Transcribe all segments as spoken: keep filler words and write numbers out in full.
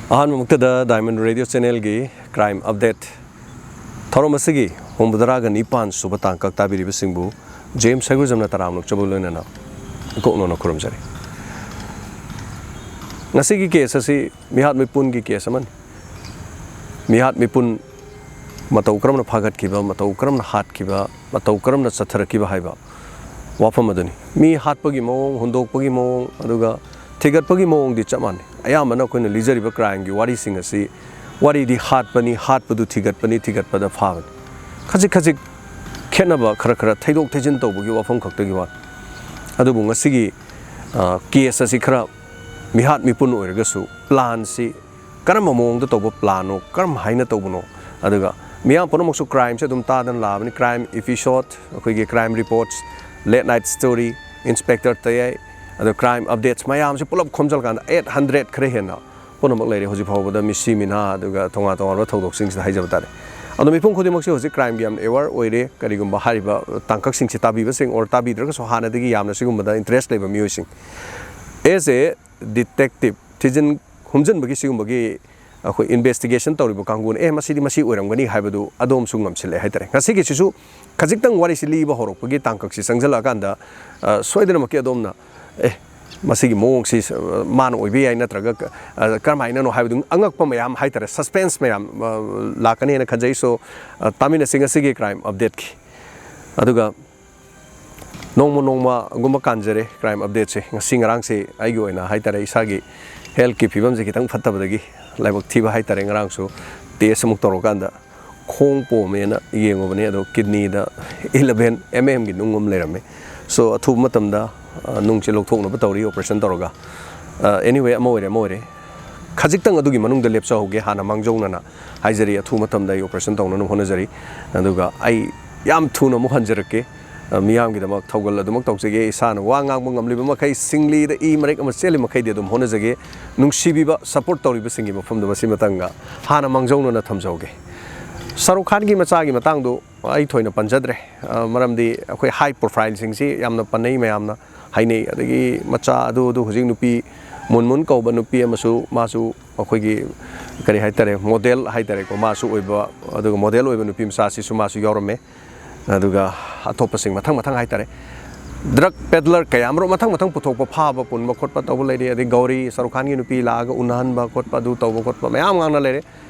ꯑꯍꯥꯟꯕꯃꯛꯇꯗ Diamond Radio Channelꯒꯤ Crime Update ꯊꯧꯔꯝ ꯑꯁꯤꯒꯤ ꯍꯨꯝꯐꯨꯇꯔꯥꯒ ꯅꯤꯄꯥꯟ ꯁꯨꯕ ꯇꯥꯡꯀꯛ ꯇꯥꯕꯤꯔꯤꯕꯁꯤꯡꯕꯨ ꯖꯦꯝꯁ ꯁꯒꯨꯖꯝꯅ ꯇꯔꯥꯝꯅ ꯑꯣꯛꯆꯕ ꯂꯣꯏꯅꯅ ꯏꯀꯣꯛꯅꯣꯅ ꯈꯨꯔꯨꯝꯖꯔꯤ꯫ ꯉꯁꯤꯒꯤ case ꯑꯁꯤ ꯃꯤꯍꯥꯠ ꯃꯤꯄꯨꯟꯒꯤ case ꯑꯃꯅꯤ꯫ ꯃꯤꯍꯥꯠ ꯃꯤꯄꯨꯟ ꯃꯇꯧ ꯀꯔꯝꯅ ꯐꯥꯒꯠꯈꯤꯕ, ꯃꯇꯧ ꯀꯔꯝꯅ ꯍꯥꯠꯈꯤꯕ, ꯃꯇꯧ ꯀꯔꯝꯅ ꯆꯠꯊꯔꯛꯈꯤꯕ ꯍꯥꯏꯕ ꯋꯥꯐꯝ ꯑꯗꯨꯅꯤ꯫ ꯃꯤ ꯍꯥꯠꯄꯒꯤ ꯃꯑꯣꯡ, ꯍꯨꯟꯗꯣꯛꯄꯒꯤ ꯃꯑꯣꯡ, ꯑꯗꯨꯒ ꯊꯤꯒꯠꯄꯒꯤ ꯃꯑꯣꯡꯗꯤ ꯆꯞ ꯃꯥꯟꯅꯩ꯫ ꯑꯌꯥꯝꯕꯅ ꯑꯩꯈꯣꯏꯅ ꯂꯤꯖꯔꯤꯕ crimeꯒꯤ ꯋꯥꯔꯤꯁꯤꯡ ꯑꯁꯤ, ꯋꯥꯔꯤꯗꯤ ꯍꯥꯠꯄꯅꯤ, ꯍꯥꯠꯄꯗꯨ ꯊꯤꯒꯠꯄꯅꯤ, ꯊꯤꯒꯠꯄꯗ ꯐꯥꯕꯅꯤ꯫ ꯈꯖꯤꯛ ꯈꯖꯤꯛ ꯈꯦꯠꯅꯕ ꯈꯔ ꯈꯔ ꯊꯩꯗꯣꯛ ꯊꯩꯖꯤꯟ ꯇꯧꯕꯒꯤ ꯋꯥꯐꯝ ꯈꯛꯇꯒꯤ ꯋꯥꯅꯤ꯫ ꯑꯗꯨꯕꯨ ꯉꯁꯤꯒꯤ, ꯑ, case ꯑꯁꯤ ꯈꯔ ꯃꯤꯍꯥꯠ ꯃꯤꯄꯨꯟ ꯑꯣꯏꯔꯒꯁꯨ planꯁꯤ ꯀꯔꯝꯕ ꯃꯑꯣꯡꯗ ꯇꯧꯕ planꯅꯣ, ꯀꯔꯝ ꯍꯥꯏꯅ ꯇꯧꯕꯅꯣ, ꯑꯗꯨꯒ ꯃꯤꯌꯥꯝ ꯄꯨꯝꯅꯃꯛꯁꯨ crimeꯁꯦ ꯑꯗꯨꯝ ꯇꯥꯗꯅ ꯂꯥꯛꯑꯕꯅꯤ꯫ Crime episode, ꯑꯩꯈꯣꯏꯒꯤ crime reports, late night story, Inspector ꯇꯌꯥꯏ, ꯑꯗꯣ crime updates ꯃꯌꯥꯝꯁꯦ ꯄꯨꯂꯞ ꯈꯣꯝꯖꯤꯜꯂꯀꯥꯟꯗ eight hundred ꯈꯔ ꯍꯦꯟꯅ ꯄꯨꯝꯅꯃꯛ ꯂꯩꯔꯦ ꯍꯧꯖꯤꯛ ꯐꯥꯎꯕꯗ, ꯃꯤꯁꯤ ꯃꯤꯅꯥ ꯑꯗꯨꯒ ꯇꯣꯉꯥꯟ ꯇꯣꯉꯥꯟꯕ ꯊꯧꯗꯣꯛꯁꯤꯡꯁꯤꯗ ꯍꯥꯏꯖꯕ ꯇꯥꯔꯦ꯫ ꯑꯗꯣ ꯃꯤꯄꯨꯝ ꯈꯨꯗꯤꯡꯃꯛꯁꯦ ꯍꯧꯖꯤꯛ crimeꯒꯤ ꯌꯥꯝ aware ꯑꯣꯏꯔꯦ꯫ ꯀꯔꯤꯒꯨꯝꯕ ꯍꯥꯏꯔꯤꯕ ꯇꯥꯡꯀꯛꯁꯤꯡꯁꯦ ꯇꯥꯕꯤꯕꯁꯤꯡ or ꯇꯥꯕꯤꯗ꯭ꯔꯒꯁꯨ ꯍꯥꯟꯅꯗꯒꯤ ꯌꯥꯝꯅ ꯁꯤꯒꯨꯝꯕꯗ interest ꯂꯩꯕ ꯃꯤꯑꯣꯏꯁꯤꯡ, as a detective, ꯊꯤꯖꯤꯟ ꯍꯨꯝꯖꯤꯟꯕꯒꯤ ꯁꯤꯒꯨꯝꯕꯒꯤ ꯑꯩꯈꯣꯏ investigation ꯇꯧꯔꯤꯕ ꯀꯥꯡꯕꯨꯅ, "ꯑꯦ, ꯃꯁꯤꯗꯤ ꯃꯁꯤ ꯑꯣꯏꯔꯝꯒꯅꯤ" ꯍꯥꯏꯕꯗꯨ ꯑꯗꯣꯝꯁꯨ ꯉꯝꯁꯤꯜꯂꯦ ꯍꯥꯏꯇꯥꯔꯦ꯫ ꯉꯁꯤꯒꯤꯁꯤꯁꯨ ꯈꯖꯤꯛꯇꯪ ꯋꯥꯔꯤꯁꯤ ꯂꯤꯕ ꯍꯧꯔꯛꯄꯒꯤ ꯇꯥꯡꯀꯛꯁꯤ ꯆꯪꯁꯤꯜꯂꯛꯑꯀꯥꯟꯗ, ꯑ, ꯁꯣꯏꯗꯅꯃꯛꯀꯤ ꯑꯗꯣꯝꯅ, "ꯑꯦ, ꯃꯁꯤꯒꯤ ꯃꯑꯣꯡꯁꯤ, ꯑ, ꯃꯥꯅ ꯑꯣꯏꯕ ꯌꯥꯏ" ꯅꯠꯇ꯭ꯔꯒ, ꯑ, ꯀꯔꯝꯍꯥꯏꯅꯅꯣ ꯍꯥꯏꯕꯗꯨ ꯑꯉꯛꯄ ꯃꯌꯥꯝ ꯍꯥꯏꯇꯥꯔꯦ, suspense ꯃꯌꯥꯝ, ꯑ, ꯂꯥꯛꯀꯅꯤ ꯍꯥꯏꯅ ꯈꯟꯖꯩ꯫ So, ꯑ, ꯇꯥꯃꯤꯟꯅꯁꯤ ꯉꯁꯤꯒꯤ crime updateꯀꯤ꯫ ꯑꯗꯨꯒ ꯅꯣꯡꯃ ꯅꯣꯡꯃꯒꯨꯝꯕ ꯀꯥꯟꯖꯔꯦ crime updateꯁꯦ꯫ ꯉꯁꯤ ꯉꯔꯥꯡꯁꯦ ꯑꯩꯒꯤ ꯑꯣꯏꯅ ꯍꯥꯏꯇꯥꯔꯦ, ꯏꯁꯥꯒꯤ healthꯀꯤ ꯐꯤꯕꯝꯁꯦ ꯈꯤꯇꯪ ꯐꯠꯇꯕꯗꯒꯤ ꯂꯥꯏꯕꯛ ꯊꯤꯕ ꯍꯥꯏꯇꯥꯔꯦ, ꯉꯔꯥꯡꯁꯨ test ꯑꯃꯨꯛ ꯇꯧꯔꯀꯥꯟꯗ ꯈꯣꯡ ꯄꯣꯝꯃꯦꯅ ꯌꯦꯡꯉꯨꯕꯅꯦ, ꯑꯗꯣ kidneyꯗ eleven mmꯒꯤ ꯅꯨꯡ ꯑꯃ ꯂꯩꯔꯝꯃꯦ꯫ So, ꯑꯊꯨꯕ ꯃꯇꯝꯗ, ꯑ, ꯅꯨꯡꯁꯦ ꯂꯧꯊꯣꯛꯅꯕ ꯇꯧꯔꯤ operation ꯇꯧꯔꯒ꯫ ꯑ, anyway, ꯑꯃ ꯑꯣꯏꯔꯦ, ꯑꯃ ꯑꯣꯏꯔꯦ꯫ ꯈꯖꯤꯛꯇꯪ ꯑꯗꯨꯒꯤ ꯃꯅꯨꯡꯗ ꯂꯦꯞꯆꯍꯧꯒꯦ, ꯍꯥꯟꯅ ꯃꯥꯡꯖꯧꯅꯅ ꯍꯥꯏꯖꯔꯤ, ꯑꯊꯨꯕ ꯃꯇꯝꯗ ꯑꯩ operation ꯇꯧꯅꯅꯕ ꯍꯣꯠꯅꯖꯔꯤ꯫ ꯑꯗꯨꯒ ꯑꯩ ꯌꯥꯝ ꯊꯨꯅ ꯑꯃꯨꯛ ꯍꯟꯖꯔꯛꯀꯦ꯫ ꯑ, ꯃꯤꯌꯥꯝꯒꯤꯗꯃꯛ ꯊꯧꯒꯜ ꯑꯗꯨꯃꯛ ꯇꯧꯖꯒꯦ꯫ ꯏꯁꯥꯅ ꯋꯥ ꯉꯥꯡꯕ ꯉꯝꯂꯤꯕ ꯃꯈꯩ, ꯁꯤꯡꯂꯤꯗ ꯏ ꯃꯔꯦꯛ ꯑꯃ ꯆꯦꯜꯂꯤ ꯃꯈꯩꯗꯤ ꯑꯗꯨꯝ ꯍꯣꯠꯅꯖꯒꯦ꯫ ꯅꯨꯡꯁꯤꯕꯤꯕ, support ꯇꯧꯔꯤꯕꯁꯤꯡꯒꯤ ꯃꯐꯝꯗ ꯃꯁꯤ ꯃꯇꯥꯡꯗ ꯍꯥꯟꯅ ꯃꯥꯡꯖꯧꯅꯅ ꯊꯝꯖꯍꯧꯒꯦ꯫ ꯁꯥꯔꯨꯛ ꯈꯥꯟꯒꯤ ꯃꯆꯥꯒꯤ ꯃꯇꯥꯡꯗꯨ ꯑꯩ ꯊꯣꯏꯅ ꯄꯟꯖꯗ꯭ꯔꯦ꯫ ꯑ, ꯃꯔꯝꯗꯤ ꯑꯩꯈꯣꯏ high profileꯁꯤꯡꯁꯤ ꯌꯥꯝꯅ ꯄꯟꯅꯩ, ꯃꯌꯥꯝꯅ ꯍꯥꯏꯅꯩ꯫ ꯑꯗꯒꯤ ꯃꯆꯥ ꯑꯗꯨ, ꯑꯗꯨ ꯍꯧꯖꯤꯛ ꯅꯨꯄꯤ ꯃꯨꯟꯃꯨꯟ ꯀꯧꯕ ꯅꯨꯄꯤ ꯑꯃꯁꯨ, ꯃꯥꯁꯨ ꯑꯩꯈꯣꯏꯒꯤ ꯀꯔꯤ ꯍꯥꯏꯇꯥꯔꯦ, ꯃꯣꯗꯦꯜ ꯍꯥꯏꯇꯥꯔꯦꯀꯣ, ꯃꯥꯁꯨ ꯑꯣꯏꯕ, ꯑꯗꯨꯒ ꯃꯣꯗꯦꯜ ꯑꯣꯏꯕ ꯅꯨꯄꯤ ꯃꯆꯥꯁꯤꯁꯨ ꯃꯥꯁꯨ ꯌꯥꯎꯔꯝꯃꯦ꯫ ꯑꯗꯨꯒ ꯑꯇꯣꯞꯄꯁꯤꯡ ꯃꯊꯪ ꯃꯊꯪ ꯍꯥꯏꯇꯥꯔꯦ, ꯗ꯭ꯔꯒ ꯄꯦꯗꯂꯔ ꯀꯌꯥ ꯑꯃꯔꯣꯝ ꯃꯊꯪ ꯃꯊꯪ ꯄꯨꯊꯣꯛꯄ, ꯐꯥꯕ ꯄꯨꯟꯕ ꯈꯣꯠꯄ ꯇꯧꯕ ꯂꯩꯔꯦ꯫ ꯑꯗꯩ ꯒꯧꯔꯤ, ꯁꯔꯨꯛ ꯈꯥꯟꯒꯤ ꯅꯨꯄꯤ ꯂꯥꯛꯑꯒ ꯎꯅꯍꯟꯕ ꯈꯣꯠꯄ, ꯑꯗꯨ ꯇꯧꯕ ꯈꯣꯠꯄ ꯃꯌꯥꯝ ꯉꯥꯡꯅ ꯂꯩꯔꯦ꯫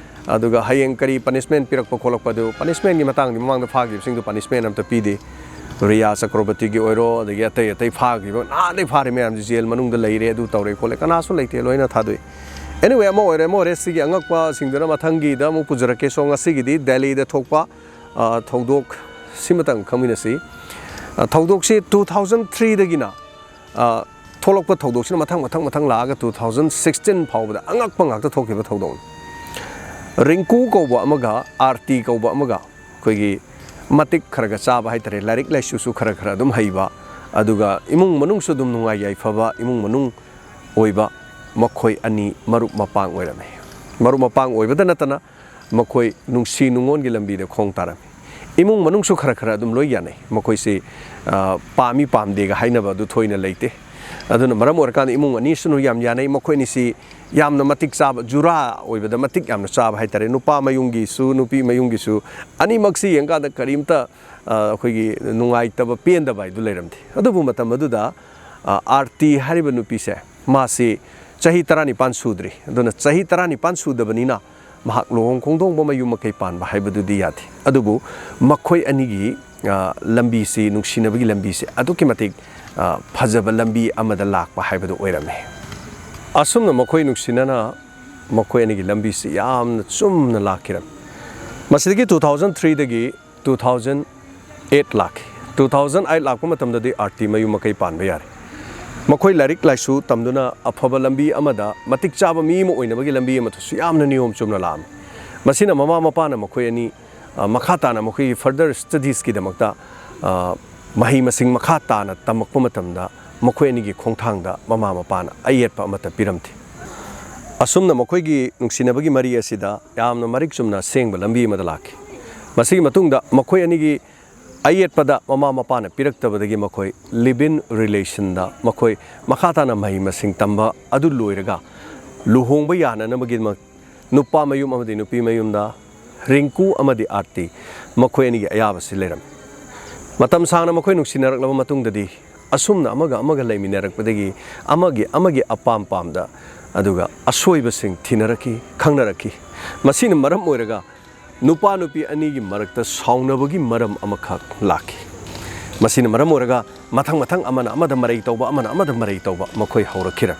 ꯑꯗꯨꯒ ꯍꯌꯦꯡ ꯀꯔꯤ ꯄꯅꯤꯁꯃꯦꯟ ꯄꯤꯔꯛꯄ ꯈꯣꯠꯂꯛꯄ, ꯑꯗꯨ ꯄꯅꯤꯁꯃꯦꯟꯒꯤ ꯃꯇꯥꯡꯗꯤ ꯃꯃꯥꯡꯗ ꯐꯥꯈꯤꯕꯁꯤꯡꯗꯣ ꯄꯅꯤꯁꯃꯦꯟ ꯑꯝꯇ ꯄꯤꯗꯦ꯫ ꯔꯤꯌꯥ ꯆꯀ꯭ꯔꯣꯕꯇꯤꯒꯤ ꯑꯣꯏꯔꯣ, ꯑꯗꯒꯤ ꯑꯇꯩ ꯑꯇꯩ ꯐꯥꯈꯤꯕ, ꯅꯍꯥꯟꯗꯩ ꯐꯥꯔꯤ ꯃꯌꯥꯝꯁꯤ ꯖꯦꯜ ꯃꯅꯨꯡꯗ ꯂꯩꯔꯦ, ꯑꯗꯨ ꯇꯧꯔꯦ ꯈꯣꯠꯂꯦ, ꯀꯅꯥꯁꯨ ꯂꯩꯇꯦ, ꯂꯣꯏꯅ ꯊꯥꯗꯣꯛꯏ꯫ Anyway, ꯑꯃ ꯑꯣꯏꯔꯦ ꯑꯃ ꯑꯣꯏꯔꯦ, ꯁꯤꯒꯤ ꯑꯉꯛꯄꯁꯤꯡꯗꯨꯅ ꯃꯊꯪꯒꯤꯗ ꯑꯃꯨꯛ ꯄꯨꯖꯔꯛꯀꯦ꯫ So, ꯉꯁꯤꯒꯤꯗꯤ ꯗꯦꯜꯂꯤꯗ ꯊꯣꯛꯄ, ꯑ, ꯊꯧꯗꯣꯛ ꯁꯤꯃꯇꯪ ꯈꯪꯃꯤꯟꯅꯁꯤ꯫ ꯑ, ꯊꯧꯗꯣꯛꯁꯤ two thousand three ꯗꯒꯤꯅ, ꯑ, ꯊꯣꯛꯂꯛꯄ ꯊꯧꯗꯣꯛꯁꯤꯅ ꯃꯊꯪ ꯃꯊꯪ ꯃꯊꯪ ꯂꯥꯛꯑꯒ two thousand sixteen ꯐꯥꯎꯕꯗ ꯑꯉꯛꯄ ꯉꯥꯛꯇ ꯊꯣꯛꯈꯤꯕ ꯊꯧꯗꯣꯛꯅꯤ꯫ ꯔꯤꯡꯀꯨ ꯀꯧꯕ ꯑꯃꯒ ꯑꯥꯔꯇꯤ ꯀꯧꯕ ꯑꯃꯒ ꯑꯩꯈꯣꯏꯒꯤ ꯃꯇꯤꯛ ꯈꯔ ꯈꯔ ꯆꯥꯕ ꯍꯥꯏꯇꯥꯔꯦ, ꯂꯥꯏꯔꯤꯛ ꯂꯥꯏꯁꯨꯁꯨ ꯈꯔ ꯈꯔ ꯑꯗꯨꯝ ꯍꯩꯕ, ꯑꯗꯨꯒ ꯏꯃꯨꯡ ꯃꯅꯨꯡꯁꯨ ꯑꯗꯨꯝ ꯅꯨꯡꯉꯥꯏ ꯌꯥꯏꯐꯕ ꯏꯃꯨꯡ ꯃꯅꯨꯡ ꯑꯣꯏꯕ ꯃꯈꯣꯏ ꯑꯅꯤ ꯃꯔꯨꯞ ꯃꯄꯥꯡ ꯑꯣꯏꯔꯝꯃꯤ꯫ ꯃꯔꯨꯞ ꯃꯄꯥꯡ ꯑꯣꯏꯕꯗ ꯅꯠꯇꯅ ꯃꯈꯣꯏ ꯅꯨꯡꯁꯤ ꯅꯨꯡꯉꯣꯟꯒꯤ ꯂꯝꯕꯤꯗ ꯈꯣꯡ ꯇꯥꯔꯝꯃꯤ꯫ ꯏꯃꯨꯡ ꯃꯅꯨꯡꯁꯨ ꯈꯔ ꯈꯔ ꯑꯗꯨꯝ ꯂꯣꯏ ꯌꯥꯅꯩ꯫ ꯃꯈꯣꯏꯁꯤ, ꯑ, ꯄꯥꯝꯃꯤ ꯄꯥꯝꯗꯦꯒ ꯍꯥꯏꯅꯕ ꯑꯗꯨ ꯊꯣꯏꯅ ꯂꯩꯇꯦ꯫ ꯑꯗꯨꯅ ꯃꯔꯝ ꯑꯣꯏꯔꯀꯥꯟꯗ ꯏꯃꯨꯡ ꯑꯅꯤꯁꯤꯅ ꯌꯥꯝ ꯌꯥꯅꯩ꯫ ꯃꯈꯣꯏ ꯑꯅꯤꯁꯤ ꯌꯥꯝꯅ ꯃꯇꯤꯛ ꯆꯥꯕ, ꯖꯨꯔꯥ ꯑꯣꯏꯕꯗ ꯃꯇꯤꯛ ꯌꯥꯝꯅ ꯆꯥꯕ ꯍꯥꯏꯇꯥꯔꯦ꯫ ꯅꯨꯄꯥ ꯃꯌꯨꯝꯒꯤꯁꯨ, ꯅꯨꯄꯤ ꯃꯌꯨꯝꯒꯤꯁꯨ, ꯑꯅꯤꯃꯛꯁꯤ ꯌꯦꯡꯀꯥꯟꯗ ꯀꯔꯤꯝꯇ, ꯑ, ꯑꯩꯈꯣꯏꯒꯤ ꯅꯨꯡꯉꯥꯏꯇꯕ, ꯄꯦꯟꯗꯕ ꯍꯥꯏꯗꯨ ꯂꯩꯔꯝꯗꯦ꯫ ꯑꯗꯨꯕꯨ ꯃꯇꯝ ꯑꯗꯨꯗ, ꯑ, ꯑꯥꯔꯇꯤ ꯍꯥꯏꯔꯤꯕ ꯅꯨꯄꯤꯁꯦ, ꯃꯥꯁꯤ ꯆꯍꯤ ꯇꯔꯥꯅꯤꯄꯥꯟ ꯁꯨꯗ꯭ꯔꯤ꯫ ꯑꯗꯨꯅ ꯆꯍꯤ ꯇꯔꯥꯅꯤꯄꯥꯟ ꯁꯨꯗꯕꯅꯤꯅ ꯃꯍꯥꯛ ꯂꯨꯍꯣꯡ ꯈꯣꯡꯗꯣꯡꯕ, ꯃꯌꯨꯝ ꯃꯀꯩ ꯄꯥꯟꯕ ꯍꯥꯏꯕꯗꯨꯗꯤ ꯌꯥꯗꯦ꯫ ꯑꯗꯨꯕꯨ ꯃꯈꯣꯏ ꯑꯅꯤꯒꯤ, ꯑ, ꯂꯝꯕꯤꯁꯤ, ꯅꯨꯡꯁꯤꯅꯕꯒꯤ ꯂꯝꯕꯤꯁꯤ ꯑꯗꯨꯛꯀꯤ ꯃꯇꯤꯛ, ꯑ, ꯐꯖꯕ ꯂꯝꯕꯤ ꯑꯃꯗ ꯂꯥꯛꯄ ꯍꯥꯏꯕꯗꯨ ꯑꯣꯏꯔꯝꯃꯤ꯫ ꯑꯁꯨꯝꯅ ꯃꯈꯣꯏ ꯅꯨꯡꯁꯤꯅꯅ ꯃꯈꯣꯏ ꯑꯅꯤꯒꯤ ꯂꯝꯕꯤꯁꯤ ꯌꯥꯝꯅ ꯆꯨꯝꯅ ꯂꯥꯛꯈꯤꯔꯝꯃꯤ꯫ ꯃꯁꯤꯗꯒꯤ two thousand three ꯗꯒꯤ two thousand eight ꯂꯥꯛꯈꯤ꯫ Two thousand eight ꯂꯥꯛꯄ ꯃꯇꯝꯗꯗꯤ ꯑꯥꯔꯇꯤ ꯃꯌꯨꯝ ꯃꯀꯩ ꯄꯥꯟꯕ ꯌꯥꯔꯦ꯫ ꯃꯈꯣꯏ ꯂꯥꯏꯔꯤꯛ ꯂꯥꯏꯁꯨ ꯇꯝꯗꯨꯅ ꯑꯐꯕ ꯂꯝꯕꯤ ꯑꯃꯗ, ꯃꯇꯤꯛ ꯆꯥꯕ ꯃꯤ ꯑꯃ ꯑꯣꯏꯅꯕꯒꯤ ꯂꯝꯕꯤ ꯑꯃꯗꯁꯨ ꯌꯥꯝꯅ ꯅꯤꯌꯣꯝ ꯆꯨꯝꯅ ꯂꯥꯛꯑꯝꯃꯤ꯫ ꯃꯁꯤꯅ ꯃꯃꯥ ꯃꯄꯥꯅ ꯃꯈꯣꯏ ꯑꯅꯤ, ꯑ, ꯃꯈꯥ ꯇꯥꯅ ꯃꯈꯣꯏꯒꯤ further studiesꯀꯤꯗꯃꯛꯇ, ꯑ, ꯃꯍꯩ ꯃꯁꯤꯡ ꯃꯈꯥ ꯇꯥꯅ ꯇꯝꯃꯛꯄ ꯃꯇꯝꯗ ꯃꯈꯣꯏ ꯑꯅꯤꯒꯤ ꯈꯣꯡꯊꯥꯡꯗ ꯃꯃꯥ ꯃꯄꯥꯅ ꯑꯌꯦꯠꯄ ꯑꯃꯠꯇ ꯄꯤꯔꯝꯗꯦ꯫ ꯑꯁꯨꯝꯅ ꯃꯈꯣꯏꯒꯤ ꯅꯨꯡꯁꯤꯅꯕꯒꯤ ꯃꯔꯤ ꯑꯁꯤꯗ ꯌꯥꯝꯅ ꯃꯔꯤꯛ ꯆꯨꯝꯅ ꯑꯁꯦꯡꯕ ꯂꯝꯕꯤ ꯑꯃꯗ ꯂꯥꯛꯈꯤ꯫ ꯃꯁꯤꯒꯤ ꯃꯇꯨꯡꯗ ꯃꯈꯣꯏ ꯑꯅꯤꯒꯤ ꯑꯌꯦꯠꯄꯗ ꯃꯃꯥ ꯃꯄꯥꯅ ꯄꯤꯔꯛꯇꯕꯗꯒꯤ ꯃꯈꯣꯏ ꯂꯤꯚ ꯏꯟ ꯔꯤꯂꯦꯁꯟꯗ ꯃꯈꯣꯏ ꯃꯈꯥ ꯇꯥꯅ ꯃꯍꯩ ꯃꯁꯤꯡ ꯇꯝꯕ ꯑꯗꯨ ꯂꯣꯏꯔꯒ ꯂꯨꯍꯣꯡꯕ ꯌꯥꯅꯅꯕꯒꯤꯗꯃꯛ ꯅꯨꯄꯥ ꯃꯌꯨꯝ ꯑꯃꯗꯤ ꯅꯨꯄꯤ ꯃꯌꯨꯝꯗ ꯔꯤꯡꯀꯨ ꯑꯃꯗꯤ ꯑꯥꯔꯇꯤ ꯃꯈꯣꯏ ꯑꯅꯤꯒꯤ ꯑꯌꯥꯕꯁꯤ ꯂꯩꯔꯝꯃꯤ꯫ ꯃꯇꯝ ꯁꯥꯡꯅ ꯃꯈꯣꯏ ꯅꯨꯡꯁꯤꯅꯔꯛꯂꯕ ꯃꯇꯨꯡꯗꯗꯤ ꯑꯁꯨꯝꯅ ꯑꯃꯒ ꯑꯃꯒ ꯂꯩꯃꯤꯟꯅꯔꯛꯄꯗꯒꯤ ꯑꯃꯒꯤ ꯑꯃꯒꯤ ꯑꯄꯥꯝ ꯄꯥꯝꯗ ꯑꯗꯨꯒ ꯑꯁꯣꯏꯕꯁꯤꯡ ꯊꯤꯅꯔꯛꯈꯤ, ꯈꯪꯅꯔꯛꯈꯤ꯫ ꯃꯁꯤꯅ ꯃꯔꯝ ꯑꯣꯏꯔꯒ ꯅꯨꯄꯥ ꯅꯨꯄꯤ ꯑꯅꯤꯒꯤ ꯃꯔꯛꯇ ꯁꯥꯎꯅꯕꯒꯤ ꯃꯔꯝ ꯑꯃꯈꯛ ꯂꯥꯛꯈꯤ꯫ ꯃꯁꯤꯅ ꯃꯔꯝ ꯑꯣꯏꯔꯒ ꯃꯊꯪ ꯃꯊꯪ ꯑꯃꯅ ꯑꯃꯗ ꯃꯔꯩ ꯇꯧꯕ, ꯑꯃꯅ ꯑꯃꯗ ꯃꯔꯩ ꯇꯧꯕ ꯃꯈꯣꯏ ꯍꯧꯔꯛꯈꯤꯔꯦ꯫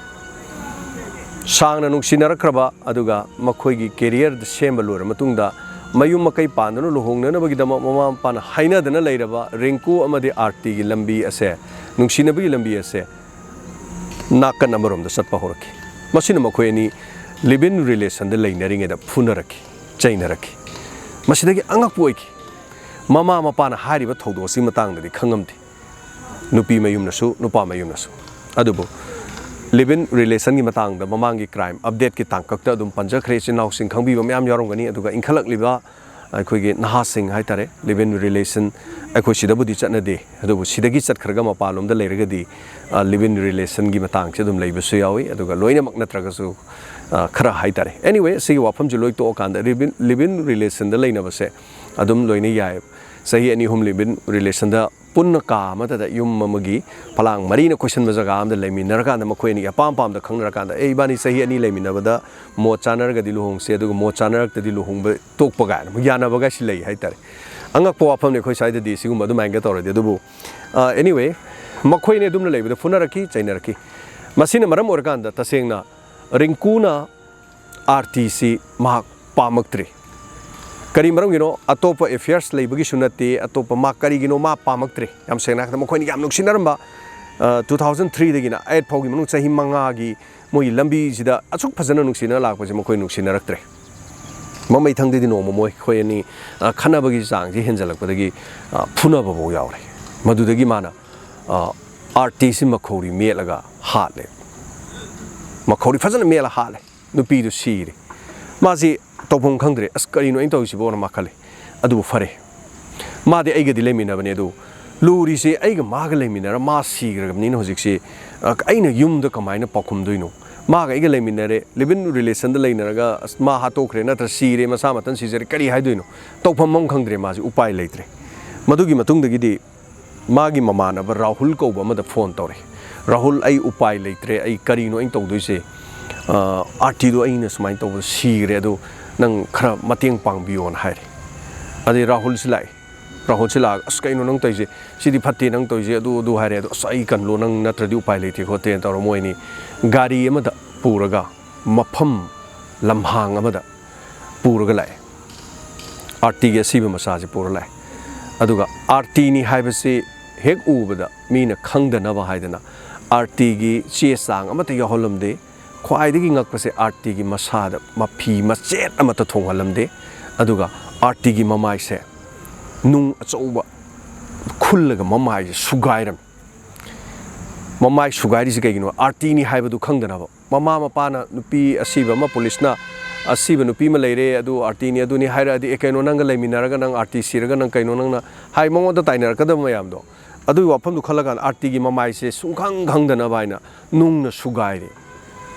ꯁꯥꯡꯅ ꯅꯨꯡꯁꯤꯅꯔꯛꯈ꯭ꯔꯕ ꯑꯗꯨꯒ ꯃꯈꯣꯏꯒꯤ ꯀꯦꯔꯤꯌꯔ ꯁꯦꯝꯕ ꯂꯣꯏꯔ ꯃꯇꯨꯡꯗ ꯃꯌꯨꯝ ꯃꯀꯩ ꯄꯥꯟꯗꯨꯅ ꯂꯨꯍꯣꯡꯅꯅꯕꯒꯤꯗꯃꯛ ꯃꯃꯥ ꯃꯄꯥꯅ ꯍꯥꯏꯅꯗꯅ ꯂꯩꯔꯕ ꯔꯤꯡꯀꯨ ꯑꯃꯗꯤ ꯑꯥꯔꯇꯤꯒꯤ ꯂꯝꯕꯤ ꯑꯁꯦ, ꯅꯨꯡꯁꯤꯅꯕꯒꯤ ꯂꯝꯕꯤ ꯑꯁꯦ ꯅꯥꯀꯟ ꯑꯃꯔꯣꯝꯗ ꯆꯠꯄ ꯍꯧꯔꯛꯈꯤ꯫ ꯃꯁꯤꯅ ꯃꯈꯣꯏ ꯑꯅꯤ ꯂꯤꯚ ꯏꯟ ꯔꯤꯂꯦꯁꯟꯗ ꯂꯩꯅꯔꯤꯉꯩꯗ ꯐꯨꯅꯔꯛꯈꯤ, ꯆꯩꯅꯔꯛꯈꯤ꯫ ꯃꯁꯤꯗꯒꯤ ꯑꯉꯛꯄ ꯑꯣꯏꯈꯤ꯫ ꯃꯃꯥ ꯃꯄꯥꯅ ꯍꯥꯏꯔꯤꯕ ꯊꯧꯗꯣꯛ ꯑꯁꯤꯒꯤ ꯃꯇꯥꯡꯗꯗꯤ ꯈꯪꯉꯝꯗꯦ, ꯅꯨꯄꯤ ꯃꯌꯨꯝꯅꯁꯨ ꯅꯨꯄꯥ ꯃꯌꯨꯝꯅꯁꯨ꯫ ꯑꯗꯨꯕꯨ ꯂꯤꯚ ꯏꯟ ꯔꯤꯂꯦꯁꯟꯒꯤ ꯃꯇꯥꯡꯗ ꯃꯃꯥꯡꯒꯤ ꯀ꯭ꯔꯥꯏꯝ ꯑꯞꯗꯦꯠꯀꯤ ꯇꯥꯡꯀꯛꯇ ꯑꯗꯨꯝ ꯄꯟꯖꯈ꯭ꯔꯦ꯫ ꯏꯆꯤꯟ ꯏꯅꯥꯎꯁꯤꯡ ꯈꯪꯕꯤꯕ ꯃꯌꯥꯝ ꯌꯥꯎꯔꯝꯒꯅꯤ꯫ ꯑꯗꯨꯒ ꯏꯟꯈꯠꯂꯛꯂꯤꯕ ꯑꯩꯈꯣꯏꯒꯤ ꯅꯍꯥꯁꯤꯡ ꯍꯥꯏꯇꯥꯔꯦ, ꯂꯤꯚ ꯏꯟ ꯔꯤꯂꯦꯁꯟ ꯑꯩꯈꯣꯏ ꯁꯤꯗꯕꯨꯗꯤ ꯆꯠꯅꯗꯦ, ꯑꯗꯨꯕꯨ ꯁꯤꯗꯒꯤ ꯆꯠꯈ꯭ꯔꯒ ꯃꯄꯥꯟꯂꯣꯝꯗ ꯂꯩꯔꯒꯗꯤ ꯂꯤꯚ ꯏꯟ ꯔꯤꯂꯦꯁꯟꯒꯤ ꯃꯇꯥꯡꯁꯦ ꯑꯗꯨꯝ ꯂꯩꯕꯁꯨ ꯌꯥꯎꯏ꯫ ꯑꯗꯨꯒ ꯂꯣꯏꯅꯃꯛ ꯅꯠꯇ꯭ꯔꯒꯁꯨ ꯑ, ꯈꯔ ꯍꯥꯏꯇꯥꯔꯦ꯫ ꯑꯦꯅꯤꯋꯦ, ꯁꯤꯒꯤ ꯋꯥꯐꯝꯁꯦ ꯂꯣꯏ ꯇꯣꯛꯑꯀꯥꯟꯗ ꯂꯤꯚ ꯏꯟ, ꯂꯤꯚ ꯏꯟ ꯔꯤꯂꯦꯁꯟꯗ ꯂꯩꯅꯕꯁꯦ ꯑꯗꯨꯝ ꯂꯣꯏꯅ ꯌꯥꯏ꯫ ꯆꯍꯤ ꯑꯅꯤ ꯑꯍꯨꯝ ꯂꯤꯚ ꯏꯟ ꯔꯤꯂꯦꯁꯟꯗ ꯄꯨꯟꯅ ꯀꯥ ꯑꯃꯠꯇꯗ ꯌꯨꯝ ꯑꯃꯒꯤ ꯐꯂꯥꯡ ꯃꯔꯤꯅ ꯀꯣꯏꯁꯟꯕ ꯖꯒꯥ ꯑꯃꯗ ꯂꯩꯃꯤꯟꯅꯔꯀꯥꯟꯗ ꯃꯈꯣꯏ ꯑꯅꯤꯒꯤ ꯑꯄꯥꯝ ꯑꯄꯥꯝꯕꯗ ꯈꯪꯅꯔꯀꯥꯟꯗ, "ꯑꯦ, ꯏꯕꯥꯅꯤ ꯆꯍꯤ ꯑꯅꯤ ꯂꯩꯃꯤꯟꯅꯕꯗ ꯃꯣꯠ ꯆꯥꯅꯔꯒꯗꯤ ꯂꯨꯍꯣꯡꯁꯦ, ꯑꯗꯨꯒ ꯃꯣꯠ ꯆꯥꯅꯔꯛꯇꯗꯤ ꯂꯨꯍꯣꯡꯕ ꯇꯣꯛꯄ" ꯀꯥꯏꯅ ꯑꯃꯨꯛ ꯌꯥꯅꯕꯒꯥꯏꯁꯤ ꯂꯩ ꯍꯥꯏꯇꯥꯔꯦ꯫ ꯑꯉꯛꯄ ꯋꯥꯐꯝꯅꯤ ꯑꯩꯈꯣꯏ ꯁ꯭ꯋꯥꯏꯗꯗꯤ ꯁꯤꯒꯨꯝꯕ ꯑꯗꯨꯃꯥꯏꯅꯒ ꯇꯧꯔꯗꯤ꯫ ꯑꯗꯨꯕꯨ, ꯑ, ꯑꯦꯅꯤꯋꯦ, ꯃꯈꯣꯏꯅꯤ ꯑꯗꯨꯝꯅ ꯂꯩꯕꯗ ꯐꯨꯅꯔꯛꯈꯤ, ꯆꯩꯅꯔꯛꯈꯤ꯫ ꯃꯁꯤꯅ ꯃꯔꯝ ꯑꯣꯏꯔꯀꯥꯟꯗ ꯇꯁꯦꯡꯅ ꯔꯤꯡꯀꯨꯅ ꯑꯥꯔꯇꯤꯁꯤ ꯃꯍꯥꯛ ꯄꯥꯝꯃꯛꯇ꯭ꯔꯦ꯫ ꯀꯔꯤ ꯃꯔꯝꯒꯤꯅꯣ? ꯑꯇꯣꯞꯄ ꯑꯦꯐꯤꯌꯔꯁ ꯂꯩꯕꯒꯤꯁꯨ ꯅꯠꯇꯦ, ꯑꯇꯣꯞꯄ ꯃꯥ ꯀꯔꯤꯒꯤꯅꯣ ꯃꯥ ꯄꯥꯝꯃꯛꯇ꯭ꯔꯦ꯫ ꯌꯥꯝ ꯁꯦꯡꯅ ꯍꯥꯏꯔꯕꯗ ꯃꯈꯣꯏꯅ ꯌꯥꯝ ꯅꯨꯡꯁꯤꯅꯔꯝꯕ, ꯑ, two thousand three ꯗꯒꯤꯅ eight ꯐꯥꯎꯒꯤ ꯃꯅꯨꯡ ꯆꯍꯤ ꯃꯉꯥꯒꯤ ꯃꯣꯏꯒꯤ ꯂꯝꯕꯤꯁꯤꯗ ꯑꯁꯨꯛ ꯐꯖꯅ ꯅꯨꯡꯁꯤꯅ ꯂꯥꯛꯄꯁꯦ ꯃꯈꯣꯏ ꯅꯨꯡꯁꯤꯅꯔꯛꯇ꯭ꯔꯦ꯫ ꯃꯃꯩꯊꯪꯗꯗꯤ ꯅꯣꯡꯃ ꯃꯣꯏ, ꯑꯩꯈꯣꯏ ꯑꯅꯤ, ꯑ, ꯈꯠꯅꯕꯒꯤ ꯆꯥꯡꯁꯤ ꯍꯦꯟꯖꯜꯂꯛꯄꯗꯒꯤ, ꯑ, ꯐꯨꯅꯕꯐꯥꯎ ꯌꯥꯎꯔꯦ꯫ ꯃꯗꯨꯗꯒꯤ ꯃꯥꯅ, ꯑ, ꯑꯥꯔꯇꯤꯁꯤ ꯃꯈꯧꯔꯤ ꯃꯦꯠꯂꯒ ꯍꯥꯠꯂꯦ꯫ ꯃꯈꯧꯔꯤ ꯐꯖꯅ ꯃꯦꯠꯂ ꯍꯥꯠꯂꯦ꯫ ꯅꯨꯄꯤꯗꯨ ꯁꯤꯔꯦ꯫ ꯃꯥꯁꯤ ꯇꯧꯐꯝ ꯈꯪꯗ꯭ꯔꯦ꯫ "ꯑꯁ, ꯀꯔꯤꯅꯣ ꯑꯩꯅ ꯇꯧꯔꯤꯁꯤꯕꯣꯅ" ꯃꯥ ꯈꯜꯂꯦ꯫ ꯑꯗꯨꯕꯨ ꯐꯔꯦ, ꯃꯥꯗꯤ ꯑꯩꯒꯗꯤ ꯂꯩꯃꯤꯟꯅꯕꯅꯦ, ꯑꯗꯨ ꯂꯨꯔꯤꯁꯦ ꯑꯩꯒ ꯃꯥꯒ ꯂꯩꯃꯤꯟꯅꯔ ꯃꯥ ꯁꯤꯈ꯭ꯔꯕꯅꯤꯅ ꯍꯧꯖꯤꯛꯁꯤ, ꯑ, ꯑꯩꯅ ꯌꯨꯝꯗ ꯀꯃꯥꯏꯅ ꯄꯥꯎꯈꯨꯝꯗꯣꯏꯅꯣ? ꯃꯥꯒ ꯑꯩꯒ ꯂꯩꯃꯤꯟꯅꯔꯦ, live in relationꯗ ꯂꯩꯅꯔꯒ, "ꯑꯁ, ꯃꯥ ꯍꯥꯠꯇꯣꯛꯈ꯭ꯔꯦ, ꯅꯠꯇ꯭ꯔ ꯁꯤꯔꯦ, ꯃꯁꯥ ꯃꯊꯟ ꯁꯤꯖꯔꯦ", ꯀꯔꯤ ꯍꯥꯏꯗꯣꯏꯅꯣ? ꯇꯧꯐꯝ ꯑꯃ ꯈꯪꯗ꯭ꯔꯦ, ꯃꯥꯁꯦ ꯎꯄꯥꯏ ꯂꯩꯇ꯭ꯔꯦ꯫ ꯃꯗꯨꯒꯤ ꯃꯇꯨꯡꯗꯒꯤꯗꯤ ꯃꯥꯒꯤ ꯃꯃꯥꯟꯅꯕ ꯔꯥꯍꯨꯜ ꯀꯧꯕ ꯑꯃꯗ ꯐꯣꯟ ꯇꯧꯔꯦ꯫ "ꯔꯥꯍꯨꯜ, ꯑꯩ ꯎꯄꯥꯏ ꯂꯩꯇ꯭ꯔꯦ, ꯑꯩ ꯀꯔꯤꯅꯣ ꯑꯩꯅ ꯇꯧꯗꯣꯏꯁꯦ? ꯑ, ꯑꯥꯔꯇꯤꯗꯣ ꯑꯩꯅ ꯁꯨꯃꯥꯏꯅ ꯇꯧꯕꯗ ꯁꯤꯈ꯭ꯔꯦ, ꯑꯗꯣ ꯅꯪ ꯈꯔ ꯃꯇꯦꯡ ꯄꯥꯡꯕꯤꯌꯣꯅ" ꯍꯥꯏꯔꯦ꯫ ꯑꯗꯩ ꯔꯥꯍꯨꯜꯁꯤ ꯂꯥꯛꯑꯦ꯫ ꯔꯥꯍꯨꯜꯁꯤ ꯂꯥꯛꯑꯒ, "ꯑꯁ, ꯀꯩꯅꯣ ꯅꯪ ꯇꯧꯔꯤꯁꯦ? ꯁꯤꯗꯤ ꯐꯠꯇꯦ ꯅꯪ ꯇꯧꯔꯤꯁꯦ, ꯑꯗꯨ ꯑꯗꯨ" ꯍꯥꯏꯔꯦ꯫ ꯑꯗꯣ, "ꯑꯁ, ꯑꯩ ꯀꯟꯂꯣ, ꯅꯪ ꯅꯠꯇ꯭ꯔꯗꯤ ꯎꯄꯥꯏ ꯂꯩꯇꯦ ꯈꯣꯠꯇꯦꯅ" ꯇꯧꯔ ꯃꯣꯏ ꯑꯅꯤ ꯒꯥꯔꯤ ꯑꯃꯗ ꯄꯨꯔꯒ ꯃꯐꯝ ꯂꯝꯍꯥꯡ ꯑꯃꯗ ꯄꯨꯔꯒ ꯂꯥꯛꯑꯦ꯫ ꯑꯥꯔꯇꯤꯒꯤ ꯑꯁꯤꯕ ꯃꯆꯥꯁꯤ ꯄꯨꯔ ꯂꯥꯛꯑꯦ꯫ ꯑꯗꯨꯒ ꯑꯥꯔꯇꯤꯅꯤ ꯍꯥꯏꯕꯁꯤ ꯍꯦꯛ ꯎꯕꯗ ꯃꯤꯅ ꯈꯪꯗꯅꯕ ꯍꯥꯏꯗꯅ ꯑꯥꯔꯇꯤꯒꯤ ꯆꯦ ꯆꯥꯡ ꯑꯃꯠꯇ ꯌꯥꯎꯍꯜꯂꯝꯗꯦ꯫ ꯈ꯭ꯋꯥꯏꯗꯒꯤ ꯉꯛꯄꯁꯦ, ꯑꯥꯔꯇꯤꯒꯤ ꯃꯁꯥꯗ ꯃꯐꯤ ꯃꯆꯦꯠ ꯑꯃꯠꯇ ꯊꯣꯡꯍꯜꯂꯝꯗꯦ꯫ ꯑꯗꯨꯒ ꯑꯥꯔꯇꯤꯒꯤ ꯃꯃꯥꯏꯁꯦ ꯅꯨꯡ ꯑꯆꯧꯕ ꯈꯨꯜꯂꯒ ꯃꯃꯥꯏꯁꯦ ꯁꯨꯒꯥꯏꯔꯝꯃꯤ꯫ ꯃꯃꯥꯏ ꯁꯨꯒꯥꯏꯔꯤꯁꯤ ꯀꯩꯒꯤꯅꯣ? ꯑꯥꯔꯇꯤꯅꯤ ꯍꯥꯏꯕꯗꯨ ꯈꯪꯗꯅꯕ꯫ ꯃꯃꯥ ꯃꯄꯥꯅ ꯅꯨꯄꯤ ꯑꯁꯤꯕ ꯑꯃ, ꯄꯨꯂꯤꯁꯅ ꯑꯁꯤꯕ ꯅꯨꯄꯤ ꯑꯃ ꯂꯩꯔꯦ, ꯑꯗꯨ ꯑꯥꯔꯇꯤꯅꯤ, ꯑꯗꯨꯅꯤ ꯍꯥꯏꯔꯛꯑꯗꯤ, "ꯑꯦ, ꯀꯩꯅꯣ, ꯅꯪꯒ ꯂꯩꯃꯤꯟꯅꯔꯒ ꯅꯪ ꯑꯥꯔꯇꯤ ꯁꯤꯔꯒ ꯅꯪ ꯀꯩꯅꯣ ꯅꯪꯅ ꯍꯥꯏ?" ꯃꯉꯣꯟꯗ ꯇꯥꯏꯅꯔꯛꯀꯗꯕ ꯃꯌꯥꯝꯗꯣ꯫ ꯑꯗꯨꯒꯤ ꯋꯥꯐꯝꯗꯨ ꯈꯜꯂꯀꯥꯟꯗ ꯑꯥꯔꯇꯤꯒꯤ ꯃꯃꯥꯏꯁꯦ ꯁꯨꯡꯈꯪ ꯈꯪꯗꯅꯕ ꯍꯥꯏꯅ ꯅꯨꯡꯅ ꯁꯨꯒꯥꯏꯔꯦ꯫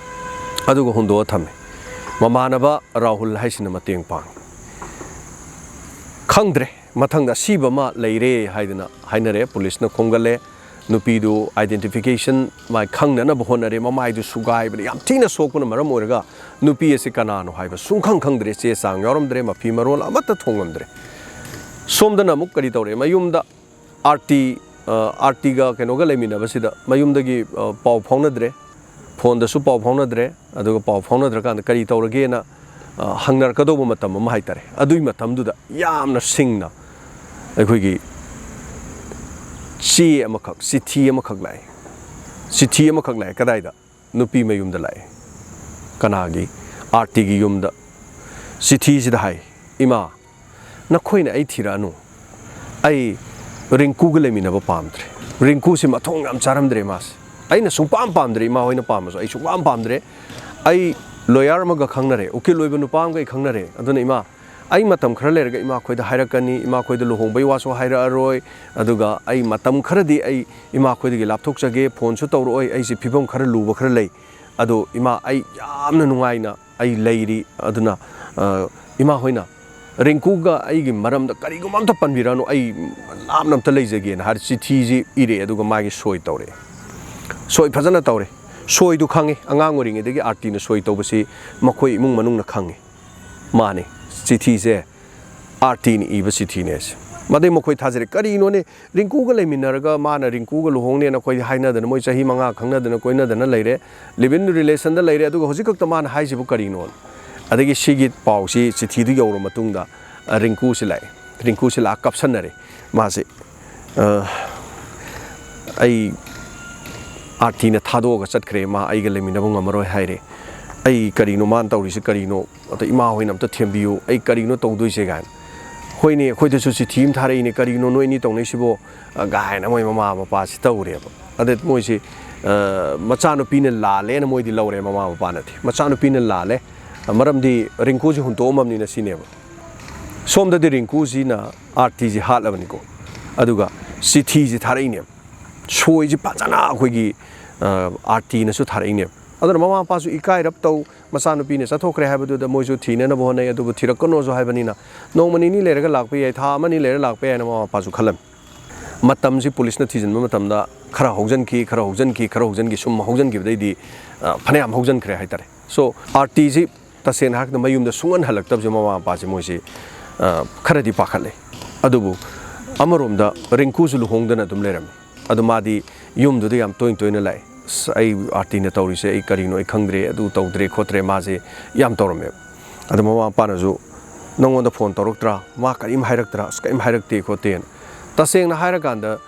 ꯑꯗꯨꯒ ꯍꯨꯟꯗꯣꯛꯑ ꯊꯝꯃꯦ꯫ ꯃꯃꯥꯟꯅꯕ ꯔꯥꯍꯨꯜ ꯍꯥꯏꯁꯤꯅ ꯃꯇꯦꯡ ꯄꯥꯡꯉꯤ꯫ ꯈꯪꯗ꯭ꯔꯦ, ꯃꯊꯪꯗ ꯑꯁꯤꯕ ꯑꯃ ꯂꯩꯔꯦ ꯍꯥꯏꯗꯅ ꯍꯥꯏꯅꯔꯦ, ꯄꯨꯂꯤꯁꯅ ꯈꯣꯝꯒꯠꯂꯦ꯫ ꯅꯨꯄꯤꯗꯨ identification ꯃꯥꯏ ꯈꯪꯅꯅꯕ ꯍꯣꯠꯅꯔꯦ꯫ ꯃꯃꯥꯏꯗꯨ ꯁꯨꯒꯥꯏꯕꯗ ꯌꯥꯝ ꯊꯤꯅ ꯁꯣꯛꯄꯅ ꯃꯔꯝ ꯑꯣꯏꯔꯒ ꯅꯨꯄꯤ ꯑꯁꯤ ꯀꯅꯥꯅꯣ ꯍꯥꯏꯕ ꯁꯨꯡꯈꯪ ꯈꯪꯗ꯭ꯔꯦ꯫ ꯆꯦ ꯆꯥꯡ ꯌꯥꯎꯔꯝꯗ꯭ꯔꯦ, ꯃꯐꯤ ꯃꯔꯣꯜ ꯑꯃꯠꯇ ꯊꯣꯡꯂꯝꯗ꯭ꯔꯦ꯫ ꯁꯣꯝꯗꯅ ꯑꯃꯨꯛ ꯀꯔꯤ ꯇꯧꯔꯦ? ꯃꯌꯨꯝꯗ ꯑꯥꯔꯇꯤ, ꯑ, ꯑꯥꯔꯇꯤꯒ ꯀꯩꯅꯣꯒ ꯂꯩꯃꯤꯟꯅꯕꯁꯤꯗ ꯃꯌꯨꯝꯗꯒꯤ, ꯑ, ꯄꯥꯎ ꯐꯥꯎꯅꯗ꯭ꯔꯦ, ꯐꯣꯟꯗꯁꯨ ꯄꯥꯎ ꯐꯥꯎꯅꯗ꯭ꯔꯦ꯫ ꯑꯗꯨꯒ ꯄꯥꯎ ꯐꯥꯎꯅꯗ꯭ꯔꯀꯥꯟꯗ ꯀꯔꯤ ꯇꯧꯔꯒꯦꯅ, ꯑ, ꯍꯪꯅꯔꯛꯀꯗꯧꯕ ꯃꯇꯝ ꯑꯃ ꯍꯥꯏꯇꯥꯔꯦ꯫ ꯑꯗꯨꯒꯤ ꯃꯇꯝꯗꯨꯗ ꯌꯥꯝꯅ ꯁꯤꯡꯅ ꯑꯩꯈꯣꯏꯒꯤ ꯆꯦ ꯑꯃꯈꯛ, ꯆꯤꯊꯤ ꯑꯃꯈꯛ ꯂꯥꯛꯑꯦ꯫ ꯆꯤꯊꯤ ꯑꯃꯈꯛ ꯂꯥꯛꯑꯦ꯫ ꯀꯗꯥꯏꯗ? ꯅꯨꯄꯤ ꯃꯌꯨꯝꯗ ꯂꯥꯛꯑꯦ꯫ ꯀꯅꯥꯒꯤ? ꯑꯥꯔꯇꯤꯒꯤ ꯌꯨꯝꯗ꯫ ꯆꯤꯊꯤꯁꯤꯗ ꯍꯥꯏ, "ꯏꯃꯥ, ꯅꯈꯣꯏꯅ ꯑꯩ ꯊꯤꯔꯛꯑꯅꯨ꯫ ꯑꯩ ꯔꯤꯡꯀꯨꯒ ꯂꯩꯃꯤꯟꯅꯕ ꯄꯥꯝꯗ꯭ꯔꯦ꯫ ꯔꯤꯡꯀꯨꯁꯤ ꯃꯊꯣꯡ ꯌꯥꯝ ꯆꯥꯔꯝꯗ꯭ꯔꯦ ꯃꯥꯁꯦ꯫ ꯑꯩꯅ ꯁꯨꯡꯄꯥꯝ ꯄꯥꯝꯗ꯭ꯔꯦ, ꯏꯃꯥ ꯍꯣꯏꯅ ꯄꯥꯝꯃꯁꯨ ꯑꯩ ꯁꯨꯡꯄꯥꯝ ꯄꯥꯝꯗ꯭ꯔꯦ꯫ ꯑꯩ ꯂꯣꯌꯔ ꯑꯃꯒ ꯈꯪꯅꯔꯦ, ꯎꯀꯤꯜ ꯑꯣꯏꯕ ꯅꯨꯄꯥ ꯑꯃꯒ ꯑꯩ ꯈꯪꯅꯔꯦ꯫ ꯑꯗꯨꯅ ꯏꯃꯥ, ꯑꯩ ꯃꯇꯝ ꯈꯔ ꯂꯩꯔꯒ ꯏꯃꯥꯈꯣꯏꯗ ꯍꯥꯏꯔꯛꯀꯅꯤ, ꯏꯃꯥꯈꯣꯏꯗ ꯂꯨꯍꯣꯡꯕꯒꯤ ꯋꯥꯁꯨ ꯍꯥꯏꯔꯛꯑꯔꯣꯏ, ꯑꯗꯨꯒ ꯑꯩ ꯃꯇꯝ ꯈꯔꯗꯤ ꯑꯩ ꯏꯃꯥꯈꯣꯏꯗꯒꯤ ꯂꯥꯞꯊꯣꯛꯆꯒꯦ, ꯐꯣꯟꯁꯨ ꯇꯧꯔꯛꯑꯣꯏ, ꯑꯩꯁꯦ ꯐꯤꯕꯝ ꯈꯔ ꯂꯨꯕ ꯈꯔ ꯂꯩ, ꯑꯗꯣ ꯏꯃꯥ ꯑꯩ ꯌꯥꯝꯅ ꯅꯨꯡꯉꯥꯏꯅ ꯑꯩ ꯂꯩꯔꯤ, ꯑꯗꯨꯅ ꯏꯃꯥ ꯍꯣꯏꯅ ꯔꯤꯡꯀꯨꯒ ꯑꯩꯒꯤ ꯃꯔꯝꯗ ꯀꯔꯤꯒꯨꯝꯕ ꯑꯝꯇ ꯄꯟꯕꯤꯔꯅꯨ, ꯑꯩ ꯂꯥꯞꯅ ꯑꯝꯇ ꯂꯩꯖꯒꯦꯅ ꯍꯥꯏꯔ ꯆꯤꯊꯤꯁꯤ ꯏꯔꯛꯑꯦ꯫ ꯑꯗꯨꯒ ꯃꯥꯒꯤ ꯁꯣꯏ ꯇꯧꯔꯛꯑꯦ, ꯁꯣꯏ ꯐꯖꯅ ꯇꯧꯔꯦ꯫ ꯁꯣꯏꯗꯨ ꯈꯪꯉꯤ, ꯑꯉꯥꯡ ꯑꯣꯏꯔꯤꯉꯩꯗꯒꯤ ꯑꯥꯔꯇꯤꯅ ꯁꯣꯏ ꯇꯧꯕꯁꯤ ꯃꯈꯣꯏ ꯏꯃꯨꯡ ꯃꯅꯨꯡꯅ ꯈꯪꯉꯤ꯫ ꯃꯥꯅꯤ, ꯆꯤꯊꯤꯁꯦ ꯑꯥꯔꯇꯤꯅ ꯏꯕ ꯆꯤꯊꯤꯅꯦ ꯑꯁꯦ꯫ ꯃꯗꯩ ꯃꯈꯣꯏ ꯊꯥꯖꯔꯦ꯫ ꯀꯔꯤꯅꯣꯅꯦ, ꯔꯤꯡꯀꯨꯒ ꯂꯩꯃꯤꯟꯅꯔꯒ ꯃꯥꯅ ꯔꯤꯡꯀꯨꯒ ꯂꯨꯍꯣꯡꯅꯦꯅ ꯑꯩꯈꯣꯏꯗꯤ ꯍꯥꯏꯅꯗꯅ, ꯃꯣꯏ ꯆꯍꯤ ꯃꯉꯥ ꯈꯪꯅꯗꯅ ꯀꯣꯏꯅꯗꯅ ꯂꯩꯔꯦ, ꯂꯤꯚ ꯏꯟ ꯔꯤꯂꯦꯁꯟꯗ ꯂꯩꯔꯦ, ꯑꯗꯨꯒ ꯍꯧꯖꯤꯛ ꯈꯛꯇ ꯃꯥꯅ ꯍꯥꯏꯁꯤꯕꯨ ꯀꯔꯤꯅꯣ? ꯑꯗꯒꯤ ꯁꯤꯒꯤ ꯄꯥꯎꯁꯤ ꯆꯤꯊꯤꯗꯨ ꯌꯧꯔ ꯃꯇꯨꯡꯗ ꯔꯤꯡꯀꯨꯁꯤ ꯂꯥꯛꯑꯦ꯫ ꯔꯤꯡꯀꯨꯁꯤ ꯂꯥꯛꯑ ꯀꯞꯁꯟꯅꯔꯦ꯫ ꯃꯥꯁꯦ ꯑꯩ ꯑꯥꯔꯇꯤꯅ ꯊꯥꯗꯣꯛꯑꯒ ꯆꯠꯈ꯭ꯔꯦ, ꯃꯥ ꯑꯩꯒ ꯂꯩꯃꯤꯟꯅꯕ ꯉꯝꯃꯔꯣꯏ ꯍꯥꯏꯔꯦ꯫ ꯑꯩ ꯀꯔꯤꯅꯣ ꯃꯥꯅ ꯇꯧꯔꯤꯁꯤ ꯀꯔꯤꯅꯣ? ꯑꯗ ꯏꯃꯥ ꯍꯣꯏꯅ ꯑꯝꯇ ꯊꯦꯝꯕꯤꯌꯨ, ꯑꯩ ꯀꯔꯤꯅꯣ ꯇꯧꯗꯣꯏꯁꯦ ꯀꯥꯏꯅ꯫ ꯍꯣꯏꯅꯦ, ꯑꯩꯈꯣꯏꯗꯁꯨ ꯆꯤꯊꯤ ꯑꯃ ꯊꯥꯔꯛꯏꯅꯦ, ꯀꯔꯤꯅꯣ ꯅꯣꯏ ꯑꯅꯤ ꯇꯧꯅꯩꯁꯤꯕꯣ? ꯒꯥꯏꯅ ꯃꯣꯏ ꯃꯃꯥ ꯃꯄꯥꯁꯤ ꯇꯧꯔꯦꯕ꯫ ꯑꯗ ꯃꯣꯏꯁꯤ ꯃꯆꯥꯅꯨꯄꯤꯅ ꯂꯥꯜꯂꯦꯅ ꯃꯣꯏꯗꯤ ꯂꯧꯔꯦ, ꯃꯃꯥ ꯃꯄꯥꯅꯗꯤ ꯃꯆꯥꯅꯨꯄꯤꯅ ꯂꯥꯜꯂꯦ, ꯃꯔꯝꯗꯤ ꯔꯤꯡꯀꯨꯁꯤ ꯍꯨꯟꯇꯣꯛꯑꯝꯃꯕꯅꯤꯅ ꯁꯤꯅꯦꯕ꯫ ꯁꯣꯝꯗꯗꯤ ꯔꯤꯡꯀꯨꯁꯤꯅ ꯑꯥꯔꯇꯤꯁꯤ ꯍꯥꯠꯂꯕꯅꯤꯀꯣ, ꯑꯗꯨꯒ ꯆꯤꯊꯤꯁꯤ ꯊꯥꯔꯛꯏꯅꯦꯕ꯫ ꯁꯣꯏꯁꯤ ꯐꯖꯅ ꯑꯩꯈꯣꯏꯒꯤ ꯑꯥꯔꯇꯤꯅꯁꯨ ꯊꯥꯔꯛꯏꯅꯦꯕ꯫ ꯑꯗꯨꯅ ꯃꯃꯥ ꯃꯄꯥꯁꯨ ꯏꯀꯥꯏꯔꯞ ꯇꯧ, ꯃꯆꯥꯅꯨꯄꯤꯅ ꯆꯠꯊꯣꯛꯈ꯭ꯔꯦ ꯍꯥꯏꯕꯗꯨꯗ ꯃꯣꯏꯁꯨ ꯊꯤꯅꯅꯕ ꯍꯣꯠꯅꯩ, ꯑꯗꯨꯕꯨ ꯊꯤꯔꯛꯀꯅꯣꯁꯨ ꯍꯥꯏꯕꯅꯤꯅ ꯅꯣꯡꯃ ꯅꯤꯅꯤ ꯂꯩꯔꯒ ꯂꯥꯛꯄ ꯌꯥꯏ, ꯊꯥ ꯑꯃꯅꯤ ꯂꯩꯔꯒ ꯂꯥꯛꯄ ꯌꯥꯏꯅ ꯃꯃꯥ ꯃꯄꯥꯁꯨ ꯈꯜꯂꯝꯃꯤ꯫ ꯃꯇꯝꯁꯤ ꯄꯨꯂꯤꯁꯅ ꯊꯤꯖꯤꯟꯕ ꯃꯇꯝꯗ ꯈꯔ ꯍꯧꯖꯤꯟꯈꯤ, ꯈꯔ ꯍꯧꯖꯤꯟꯈꯤ, ꯈꯔ ꯍꯧꯖꯤꯟꯈꯤ, ꯁꯨꯝ ꯍꯧꯖꯤꯟꯈꯤꯕꯗꯩꯗꯤ ꯐꯅꯌꯥꯝ ꯍꯧꯖꯤꯟꯈ꯭ꯔꯦ ꯍꯥꯏꯇꯥꯔꯦ꯫ ꯁꯣ ꯑꯥꯔꯇꯤꯁꯤ ꯇꯁꯦꯡꯅ ꯍꯥꯏꯔꯀꯥꯟꯗ ꯃꯌꯨꯝꯗ ꯁꯨꯡꯍꯟ ꯍꯜꯂꯛꯇꯕꯁꯦ ꯃꯃꯥ ꯃꯄꯥꯁꯦ ꯃꯣꯏꯁꯤ ꯈꯔꯗꯤ ꯄꯥꯈꯠꯂꯦ꯫ ꯑꯗꯨꯕꯨ ꯑꯃꯔꯣꯝꯗ ꯔꯤꯡꯀꯨꯁꯨ ꯂꯨꯍꯣꯡꯗꯅ ꯑꯗꯨꯝ ꯂꯩꯔꯝꯃꯤ꯫ ꯑꯗꯨ ꯃꯥꯗꯤ ꯌꯨꯝꯗꯨꯗ ꯌꯥꯝ ꯇꯣꯏꯅ ꯇꯣꯏꯅ ꯂꯥꯛꯑꯦ꯫ "ꯑꯁ, ꯑꯩ ꯑꯥꯔꯇꯤꯅ ꯇꯧꯔꯤꯁꯦ ꯑꯩ ꯀꯔꯤꯅꯣ ꯑꯩ ꯈꯪꯗ꯭ꯔꯦ, ꯑꯗꯨ ꯇꯧꯗ꯭ꯔꯦ ꯈꯣꯠꯇ꯭ꯔꯦ", ꯃꯥꯁꯦ ꯌꯥꯝ ꯇꯧꯔꯝꯃꯦꯕ꯫ ꯑꯗꯣ ꯃꯃꯥ ꯃꯄꯥꯅꯁꯨ "ꯅꯪꯉꯣꯟꯗ ꯐꯣꯟ ꯇꯧꯔꯛꯇ꯭ꯔꯥ? ꯃꯥ ꯀꯔꯤꯝ ꯍꯥꯏꯔꯛꯇ꯭ꯔꯥ?" "ꯑꯁ, ꯀꯔꯤꯝ ꯍꯥꯏꯔꯛꯇꯦ ꯈꯣꯠꯇꯦꯅ"꯫ ꯇꯁꯦꯡꯅ ꯍꯥꯏꯔꯀꯥꯟꯗ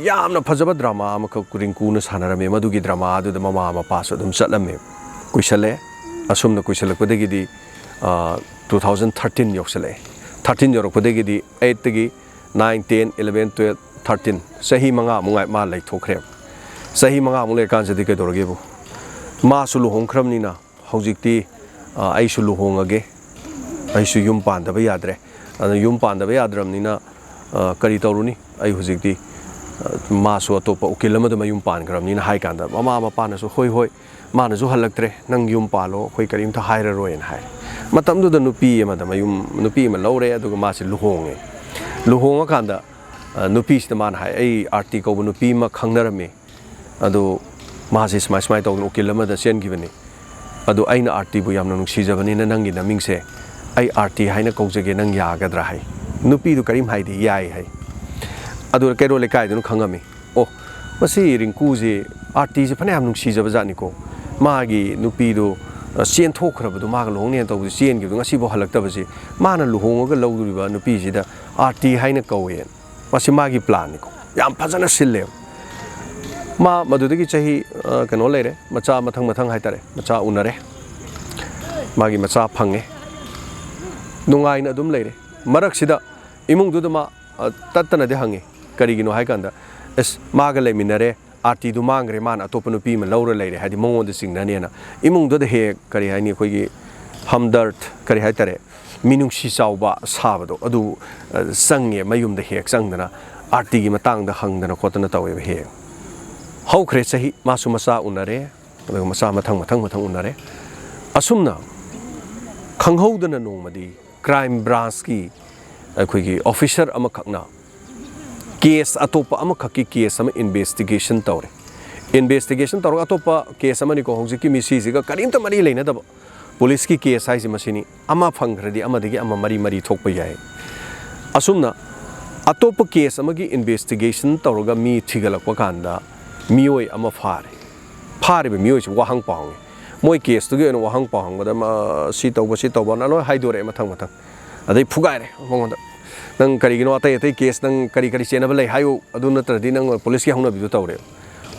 ꯌꯥꯝꯅ ꯐꯖꯕ ꯗ꯭ꯔꯃꯥ ꯑꯃꯈꯛ ꯔꯤꯡꯀꯨꯅ ꯁꯥꯟꯅꯔꯝꯃꯦ꯫ ꯃꯗꯨꯒꯤ ꯗ꯭ꯔꯃꯥ ꯑꯗꯨꯗ ꯃꯃꯥ ꯃꯄꯥꯁꯨ ꯑꯗꯨꯝ ꯆꯠꯂꯝꯃꯦ꯫ ꯀꯨꯏꯁꯜꯂꯦ꯫ ꯑꯁꯨꯝꯅ ꯀꯨꯏꯁꯜꯂꯛꯄꯗꯒꯤꯗꯤ ꯇꯨ ꯊꯥꯎꯖꯟ ꯊꯥꯔꯇꯤꯟ ꯌꯧꯁꯜꯂꯛꯑꯦ꯫ ꯊꯥꯔꯇꯤꯟ ꯌꯧꯔꯛꯄꯗꯒꯤꯗꯤ ꯑꯩꯠꯇꯒꯤ nine, ten, eleven, twelve, thirteen, ꯆꯍꯤ ꯃꯉꯥꯃꯨꯛ ꯉꯥꯏ ꯃꯥ ꯂꯩꯊꯣꯛꯈ꯭ꯔꯦꯕ꯫ ꯆꯍꯤ ꯃꯉꯥꯃꯨꯛ ꯂꯩꯔꯀꯥꯟꯁꯤꯗꯤ ꯀꯩꯗꯧꯔꯒꯦꯕꯨ, ꯃꯥꯁꯨ ꯂꯨꯍꯣꯡꯈ꯭ꯔꯕꯅꯤꯅ ꯍꯧꯖꯤꯛꯇꯤ ꯑꯩꯁꯨ ꯂꯨꯍꯣꯡꯉꯒꯦ, ꯑꯩꯁꯨ ꯌꯨꯝ ꯄꯥꯟꯗꯕ ꯌꯥꯗ꯭ꯔꯦ꯫ ꯑꯗꯨꯅ ꯌꯨꯝ ꯄꯥꯟꯗꯕ ꯌꯥꯗ꯭ꯔꯕꯅꯤꯅ, ꯑ, ꯀꯔꯤ ꯇꯧꯔꯨꯅꯤ? ꯑꯩ ꯍꯧꯖꯤꯛꯇꯤ, ꯑ, ꯃꯥꯁꯨ ꯑꯇꯣꯞꯄ ꯎꯀꯤꯜ ꯑꯃꯗ ꯃꯌꯨꯝ ꯄꯥꯟꯈ꯭ꯔꯕꯅꯤꯅ ꯍꯥꯏ ꯀꯥꯟꯗ, ꯃꯃꯥ ꯃꯄꯥꯅꯁꯨ, "ꯍꯣꯏ, ꯍꯣꯏ, ꯃꯥꯅꯁꯨ ꯍꯜꯂꯛꯇ꯭ꯔꯦ, ꯅꯪ ꯌꯨꯝ ꯄꯥꯜꯂꯣ, ꯑꯩꯈꯣꯏ ꯀꯔꯤꯝꯇ ꯍꯥꯏꯔꯔꯣꯏꯅ" ꯍꯥꯏ꯫ ꯃꯇꯝꯗꯨꯗ ꯅꯨꯄꯤ ꯑꯃꯗ ꯃꯌꯨꯝ, ꯅꯨꯄꯤ ꯑꯃ ꯂꯧꯔꯦ, ꯑꯗꯨꯒ ꯃꯥꯁꯦ ꯂꯨꯍꯣꯡꯉꯦ꯫ ꯂꯨꯍꯣꯡꯉꯀꯥꯟꯗ, ꯑ, ꯅꯨꯄꯤꯁꯤꯗ ꯃꯥꯅ ꯍꯥꯏ, "ꯑꯩ ꯑꯥꯔꯇꯤ ꯀꯧꯕ ꯅꯨꯄꯤ ꯑꯃ ꯈꯪꯅꯔꯝꯃꯤ, ꯑꯗꯨ ꯃꯥꯁꯦ ꯁꯨꯃꯥꯏ ꯁꯨꯃꯥꯏ ꯇꯧꯗꯅ ꯎꯀꯤꯜ ꯑꯃꯗ ꯆꯦꯟꯈꯤꯕꯅꯤ꯫ ꯑꯗꯨ ꯑꯩꯅ ꯑꯥꯔꯇꯤꯕꯨ ꯌꯥꯝꯅ ꯅꯨꯡꯁꯤꯖꯕꯅꯤꯅ ꯅꯪꯒꯤ ꯅꯃꯤꯡꯁꯦ ꯑꯩ ꯑꯥꯔꯇꯤ ꯍꯥꯏꯅ ꯀꯧꯖꯒꯦ, ꯅꯪ ꯌꯥꯒꯗ꯭ꯔꯥ?" ꯍꯥꯏ꯫ ꯅꯨꯄꯤꯗꯨ ꯀꯔꯤꯝ ꯍꯥꯏꯗꯦ, "ꯌꯥꯏ" ꯍꯥꯏ꯫ ꯑꯗꯨ ꯀꯩꯔꯣꯜ ꯂꯩꯀꯥꯏꯗꯨꯅ ꯈꯪꯉꯝꯃꯤ, "ꯑꯣ, ꯃꯁꯤ ꯔꯤꯡꯀꯨꯁꯤ ꯑꯥꯔꯇꯤꯁꯤ ꯐꯅꯌꯥꯝ ꯅꯨꯡꯁꯤꯖꯕ ꯖꯥꯠꯅꯤꯀꯣ, ꯃꯥꯒꯤ ꯅꯨꯄꯤꯗꯨ, ꯑ, ꯆꯦꯟꯊꯣꯛꯈ꯭ꯔꯕꯗꯨ, ꯃꯥꯒ ꯂꯨꯍꯣꯡꯅꯦꯅ ꯇꯧꯕꯗꯨ ꯆꯦꯟꯈꯤꯕꯗꯨ, ꯉꯁꯤꯐꯥꯎ ꯍꯜꯂꯛꯇꯕꯁꯤ, ꯃꯥꯅ ꯂꯨꯍꯣꯡꯉꯒ ꯂꯧꯗꯣꯔꯤꯕ ꯅꯨꯄꯤꯁꯤꯗ ꯑꯥꯔꯇꯤ ꯍꯥꯏꯅ ꯀꯧꯋꯦꯅ"꯫ ꯃꯁꯤ ꯃꯥꯒꯤ ꯄ꯭ꯂꯥꯟꯅꯤꯀꯣ꯫ ꯌꯥꯝ ꯐꯖꯅ ꯁꯤꯜꯂꯦꯕ꯫ ꯃꯥ ꯃꯗꯨꯗꯒꯤ ꯆꯍꯤ, ꯑ, ꯀꯩꯅꯣ ꯂꯩꯔꯦ, ꯃꯆꯥ ꯃꯊꯪ ꯃꯊꯪ ꯍꯥꯏꯇꯥꯔꯦ, ꯃꯆꯥ ꯎꯅꯔꯦ, ꯃꯥꯒꯤ ꯃꯆꯥ ꯐꯪꯉꯦ꯫ ꯅꯨꯡꯉꯥꯏꯅ ꯑꯗꯨꯝ ꯂꯩꯔꯦ꯫ ꯃꯔꯛꯁꯤꯗ ꯏꯃꯨꯡꯗꯨꯗ ꯃꯥ, ꯑ, ꯇꯠꯇꯅꯗꯤ ꯍꯪꯉꯤ꯫ ꯀꯔꯤꯒꯤꯅꯣ ꯍꯥꯏ ꯀꯥꯟꯗ, "ꯑꯁ, ꯃꯥꯒ ꯂꯩꯃꯤꯟꯅꯔꯦ, ꯑꯥꯔꯇꯤꯗꯨ ꯃꯥꯡꯈ꯭ꯔꯦ, ꯃꯥꯅ ꯑꯇꯣꯞꯄ ꯅꯨꯄꯤ ꯑꯃ ꯂꯧꯔ ꯂꯩꯔꯦ, ꯍꯥꯏꯗꯤ ꯃꯉꯣꯟꯗ ꯆꯤꯡꯅꯅꯦꯅ"꯫ ꯏꯃꯨꯡꯗꯨꯗ ꯍꯦꯛ ꯍꯦꯛ, ꯀꯔꯤ ꯍꯥꯏꯅꯤ, ꯑꯩꯈꯣꯏꯒꯤ ꯍꯝꯗꯔꯗ, ꯀꯔꯤ ꯍꯥꯏꯇꯥꯔꯦ, ꯃꯤꯅꯨꯡꯁꯤ ꯆꯥꯎꯕ ꯁꯥꯕꯗꯣ ꯑꯗꯨ, ꯑ, ꯆꯪꯉꯦ꯫ ꯃꯌꯨꯝꯗ ꯍꯦꯛ ꯆꯪꯗꯅ ꯑꯥꯔꯇꯤꯒꯤ ꯃꯇꯥꯡꯗ ꯍꯪꯗꯅ ꯈꯣꯠꯇꯅ ꯇꯧꯋꯦꯕ ꯍꯦꯛ ꯍꯦꯛ꯫ ꯍꯧꯈ꯭ꯔꯦ ꯆꯍꯤ, ꯃꯥꯁꯨ ꯃꯆꯥ ꯎꯅꯔꯦ, ꯑꯗꯨꯒ ꯃꯆꯥ ꯃꯊꯪ ꯃꯊꯪ ꯃꯊꯪ ꯎꯅꯔꯦ꯫ ꯑꯁꯨꯝꯅ ꯈꯪꯍꯧꯗꯅ ꯅꯣꯡꯃꯗꯤ ꯀ꯭ꯔꯥꯏꯝ ꯕ꯭ꯔꯥꯟꯁꯀꯤ ꯑꯩꯈꯣꯏꯒꯤ ꯑꯣꯐꯤꯁꯔ ꯑꯃꯈꯛꯅ ꯀꯦꯁ, ꯑꯇꯣꯞꯄ ꯑꯃꯈꯛꯀꯤ ꯀꯦꯁ ꯑꯃ ꯏꯟꯚꯦꯁꯇꯤꯒꯦꯁꯟ ꯇꯧꯔꯦ꯫ ꯏꯟꯚꯦꯁꯇꯤꯒꯦꯁꯟ ꯇꯧꯔꯒ ꯑꯇꯣꯞꯄ ꯀꯦꯁ ꯑꯃꯅꯤꯀꯣ, ꯍꯧꯖꯤꯛꯀꯤ ꯃꯤꯁꯤꯁꯤꯒ ꯀꯔꯤꯝꯇ ꯃꯔꯤ ꯂꯩꯅꯗꯕ꯫ ꯄꯨꯂꯤꯁꯀꯤ ꯀꯦꯁ ꯍꯥꯏꯁꯤ ꯃꯁꯤꯅꯤ, ꯑꯃ ꯐꯪꯈ꯭ꯔꯗꯤ ꯑꯃꯗꯒꯤ ꯑꯃ ꯃꯔꯤ ꯃꯔꯤ ꯊꯣꯛꯄ ꯌꯥꯏ꯫ ꯑꯁꯨꯝꯅ ꯑꯇꯣꯞꯄ ꯀꯦꯁ ꯑꯃꯒꯤ ꯏꯟꯚꯦꯁꯇꯤꯒꯦꯁꯟ ꯇꯧꯔꯒ ꯃꯤ ꯊꯤꯒꯠꯂꯛꯄ ꯀꯥꯟꯗ ꯃꯤꯑꯣꯏ ꯑꯃ ꯐꯥꯔꯦ꯫ ꯐꯥꯔꯤꯕ ꯃꯤꯑꯣꯏꯁꯤ ꯋꯥꯍꯪ ꯄꯥꯎ ꯍꯪꯉꯤ꯫ ꯃꯣꯏ ꯀꯦꯁꯇꯨꯒꯤ ꯑꯣꯏꯅ ꯋꯥꯍꯪ ꯄꯥꯎ ꯍꯪꯕꯗ, ꯃ-, ꯁꯤ ꯇꯧꯕ, ꯁꯤ ꯇꯧꯕꯅ ꯂꯣꯏ ꯍꯥꯏꯗꯣꯔꯛꯑꯦ ꯃꯊꯪ ꯃꯊꯪ꯫ ꯑꯗꯩ ꯐꯨꯒꯥꯏꯔꯦ ꯃꯉꯣꯟꯗ, "ꯅꯪ ꯀꯔꯤꯒꯤꯅꯣ ꯑꯇꯩ ꯑꯇꯩ ꯀꯦꯁ ꯅꯪ ꯀꯔꯤ ꯀꯔꯤ ꯆꯦꯟꯅꯕ ꯂꯩ ꯍꯥꯏꯌꯨ, ꯑꯗꯨ ꯅꯠꯇ꯭ꯔꯗꯤ ꯅꯪ ꯄꯨꯂꯤꯁꯀꯤ ꯍꯧꯅꯕꯤꯗꯨ ꯇꯧꯔꯦ"꯫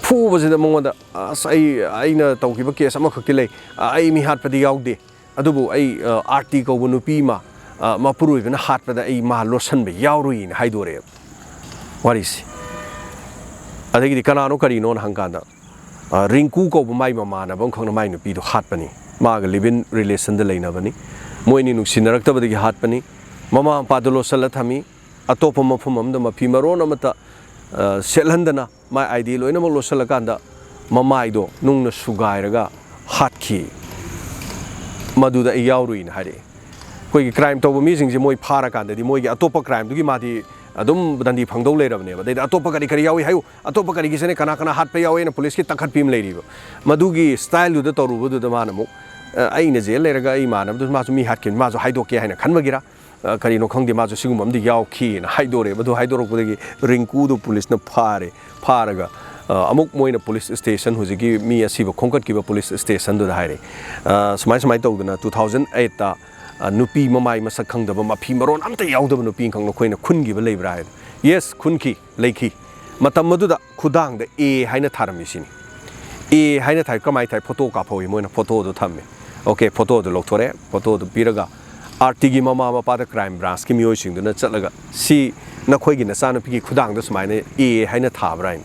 ꯐꯨꯕꯁꯤꯗ ꯃꯉꯣꯟꯗ, "ꯑꯁ, ꯑꯩ, ꯑꯩꯅ ꯇꯧꯈꯤꯕ ꯀꯦꯁ ꯑꯃꯈꯛꯇꯤ ꯂꯩ, ꯑꯩ ꯃꯤ ꯍꯥꯠꯄꯗꯤ ꯌꯥꯎꯗꯦ, ꯑꯗꯨꯕꯨ ꯑꯩ, ꯑ, ꯑꯥꯔꯇꯤ ꯀꯧꯕ ꯅꯨꯄꯤ ꯑꯃ, ꯑ, ꯃꯄꯨꯔꯣꯏꯕꯅ ꯍꯥꯠꯄꯗ ꯑꯩ ꯃꯥ ꯂꯣꯠꯁꯟꯕ ꯌꯥꯎꯔꯨꯏꯅ" ꯍꯥꯏꯗꯣꯔꯛꯑꯦꯕ ꯋꯥꯔꯤꯁꯦ꯫ ꯑꯗꯒꯤꯗꯤ ꯀꯅꯥꯅꯣ ꯀꯔꯤꯅꯣꯅ ꯍꯪꯀꯥꯟꯗ, ꯑ, ꯔꯤꯡꯀꯨ ꯀꯧꯕ ꯃꯥꯏ ꯃꯃꯥꯟꯅꯕ ꯑꯃꯈꯛꯅ ꯃꯥꯏ ꯅꯨꯄꯤꯗꯣ ꯍꯥꯠꯄꯅꯤ, ꯃꯥꯒ ꯂꯤꯚ ꯏꯟ ꯔꯤꯂꯦꯁꯟꯗ ꯂꯩꯅꯕꯅꯤ, ꯃꯣꯏꯅꯤ ꯅꯨꯡꯁꯤꯅꯔꯛꯇꯕꯗꯒꯤ ꯍꯥꯠꯄꯅꯤ꯫ ꯃꯃꯥ ꯃꯄꯥꯗꯨ ꯂꯣꯠꯁꯤꯜꯂ ꯊꯝꯃꯤ꯫ ꯑꯇꯣꯞꯄ ꯃꯐꯝ ꯑꯃꯗ ꯃꯐꯤ ꯃꯔꯣꯟ ꯑꯃꯠꯇ, ꯑ, ꯁꯦꯠꯍꯟꯗꯅ, ꯃꯥꯏ ID ꯂꯣꯏꯅꯃꯛ ꯂꯣꯠꯁꯤꯜꯂꯀꯥꯟꯗ ꯃꯃꯥꯏꯗꯣ ꯅꯨꯡꯅ ꯁꯨꯒꯥꯏꯔꯒ ꯍꯥꯠꯈꯤ꯫ ꯃꯗꯨꯗ ꯑꯩ ꯌꯥꯎꯔꯨꯏꯅ ꯍꯥꯏꯔꯛꯑꯦ꯫ ꯑꯩꯈꯣꯏꯒꯤ crime ꯇꯧꯕ ꯃꯤꯁꯤꯡꯁꯦ ꯃꯣꯏ ꯐꯥꯔꯀꯥꯟꯗꯗꯤ ꯃꯣꯏꯒꯤ ꯑꯇꯣꯞꯄ crimeꯗꯨꯒꯤ ꯃꯥꯗꯤ ꯑꯗꯨꯝ ꯗꯟꯗꯤ ꯐꯪꯗꯧ ꯂꯩꯔꯕꯅꯦꯕ꯫ ꯑꯗꯩꯗ ꯑꯇꯣꯞꯄ ꯀꯔꯤ ꯀꯔꯤ ꯌꯥꯎꯏ ꯍꯥꯏꯌꯨ, ꯑꯇꯣꯞꯄ ꯀꯔꯤꯒꯤꯁꯤꯅ ꯀꯅꯥ ꯀꯅꯥ ꯍꯥꯠꯄ ꯌꯥꯎꯏꯅ ꯄꯨꯂꯤꯁꯀꯤ ꯇꯛꯈꯠꯄꯤ ꯑꯃ ꯂꯩꯔꯤꯕ꯫ ꯃꯗꯨꯒꯤ styleꯗꯨꯗ ꯇꯧꯔꯨꯕꯗꯨꯗ ꯃꯥꯅ ꯑꯃꯨꯛ, "ꯑ, ꯑꯩꯅ ꯖꯦꯜ ꯂꯩꯔꯒ ꯑꯩ ꯏꯃꯥꯟꯅꯕꯗꯨꯁꯨ ꯃꯥꯁꯨ ꯃꯤ ꯍꯥꯠꯈꯤꯕꯅꯤ, ꯃꯥꯁꯨ ꯍꯥꯏꯗꯣꯛꯀꯦ" ꯍꯥꯏꯅ ꯈꯟꯕꯒꯤꯔ, ꯑ, ꯀꯔꯤꯅꯣ ꯈꯪꯗꯦ, ꯃꯥꯁꯨ ꯁꯤꯒꯨꯝꯕ ꯑꯃꯗꯤ ꯌꯥꯎꯈꯤꯅ ꯍꯥꯏꯗꯣꯔꯛꯑꯦꯕ꯫ ꯑꯗꯨ ꯍꯥꯏꯗꯣꯔꯛꯄꯗꯒꯤ ꯔꯤꯡꯀꯨꯗꯨ ꯄꯨꯂꯤꯁꯅ ꯐꯥꯔꯦ꯫ ꯐꯥꯔꯒ, ꯑ, ꯑꯃꯨꯛ ꯃꯣꯏꯅ ꯄꯨꯂꯤꯁ ꯁ꯭ꯇꯦꯁꯟ, ꯍꯧꯖꯤꯛꯀꯤ ꯃꯤ ꯑꯁꯤꯕ ꯈꯣꯝꯒꯠꯈꯤꯕ ꯄꯨꯂꯤꯁ ꯁ꯭ꯇꯦꯁꯟꯗꯨꯗ ꯍꯥꯏꯔꯦ, ꯑ, ꯁꯨꯃꯥꯏ ꯁꯨꯃꯥꯏ ꯇꯧꯗꯅ two thousand eightꯇ, ꯑ, ꯅꯨꯄꯤ ꯃꯃꯥꯏ ꯃꯁꯛ ꯈꯪꯗꯕ, ꯃꯐꯤ ꯃꯔꯣꯟ ꯑꯝꯇ ꯌꯥꯎꯗꯕ ꯅꯨꯄꯤ ꯑꯃꯈꯛ ꯅꯈꯣꯏꯅ ꯈꯨꯟꯈꯤꯕ ꯂꯩꯕ꯭ꯔꯥ ꯍꯥꯏꯗ, "Yes, ꯈꯨꯟꯈꯤ, ꯂꯩꯈꯤ"꯫ ꯃꯇꯝ ꯑꯗꯨꯗ ꯈꯨꯗꯥꯡꯗ A ꯍꯥꯏꯅ ꯊꯥꯔꯝꯃꯤꯁꯤꯅꯤ꯫ A ꯍꯥꯏꯅ ꯊꯥꯏ, ꯀꯃꯥꯏꯅ ꯊꯥꯏ? ꯐꯣꯇꯣ ꯀꯥꯞꯍꯧꯋꯤ ꯃꯣꯏꯅ, ꯐꯣꯇꯣꯗꯣ ꯊꯝꯃꯦ꯫ OK, ꯐꯣꯇꯣꯗꯣ ꯂꯧꯊꯣꯔꯛꯑꯦ, ꯐꯣꯇꯣꯗꯣ ꯄꯤꯔꯒ ꯑꯥꯔꯇꯤꯒꯤ ꯃꯃꯥ ꯃꯄꯥꯗ crime branchꯀꯤ ꯃꯤꯑꯣꯏꯁꯤꯡꯗꯨꯅ ꯆꯠꯂꯒ, "ꯁꯤ ꯅꯈꯣꯏꯒꯤ ꯅꯆꯥꯅꯨꯄꯤꯒꯤ ꯈꯨꯗꯥꯡꯗ ꯁꯨꯃꯥꯏꯅ A ꯍꯥꯏꯅ ꯊꯥꯕ꯭ꯔꯥ?" ꯍꯥꯏꯅ꯫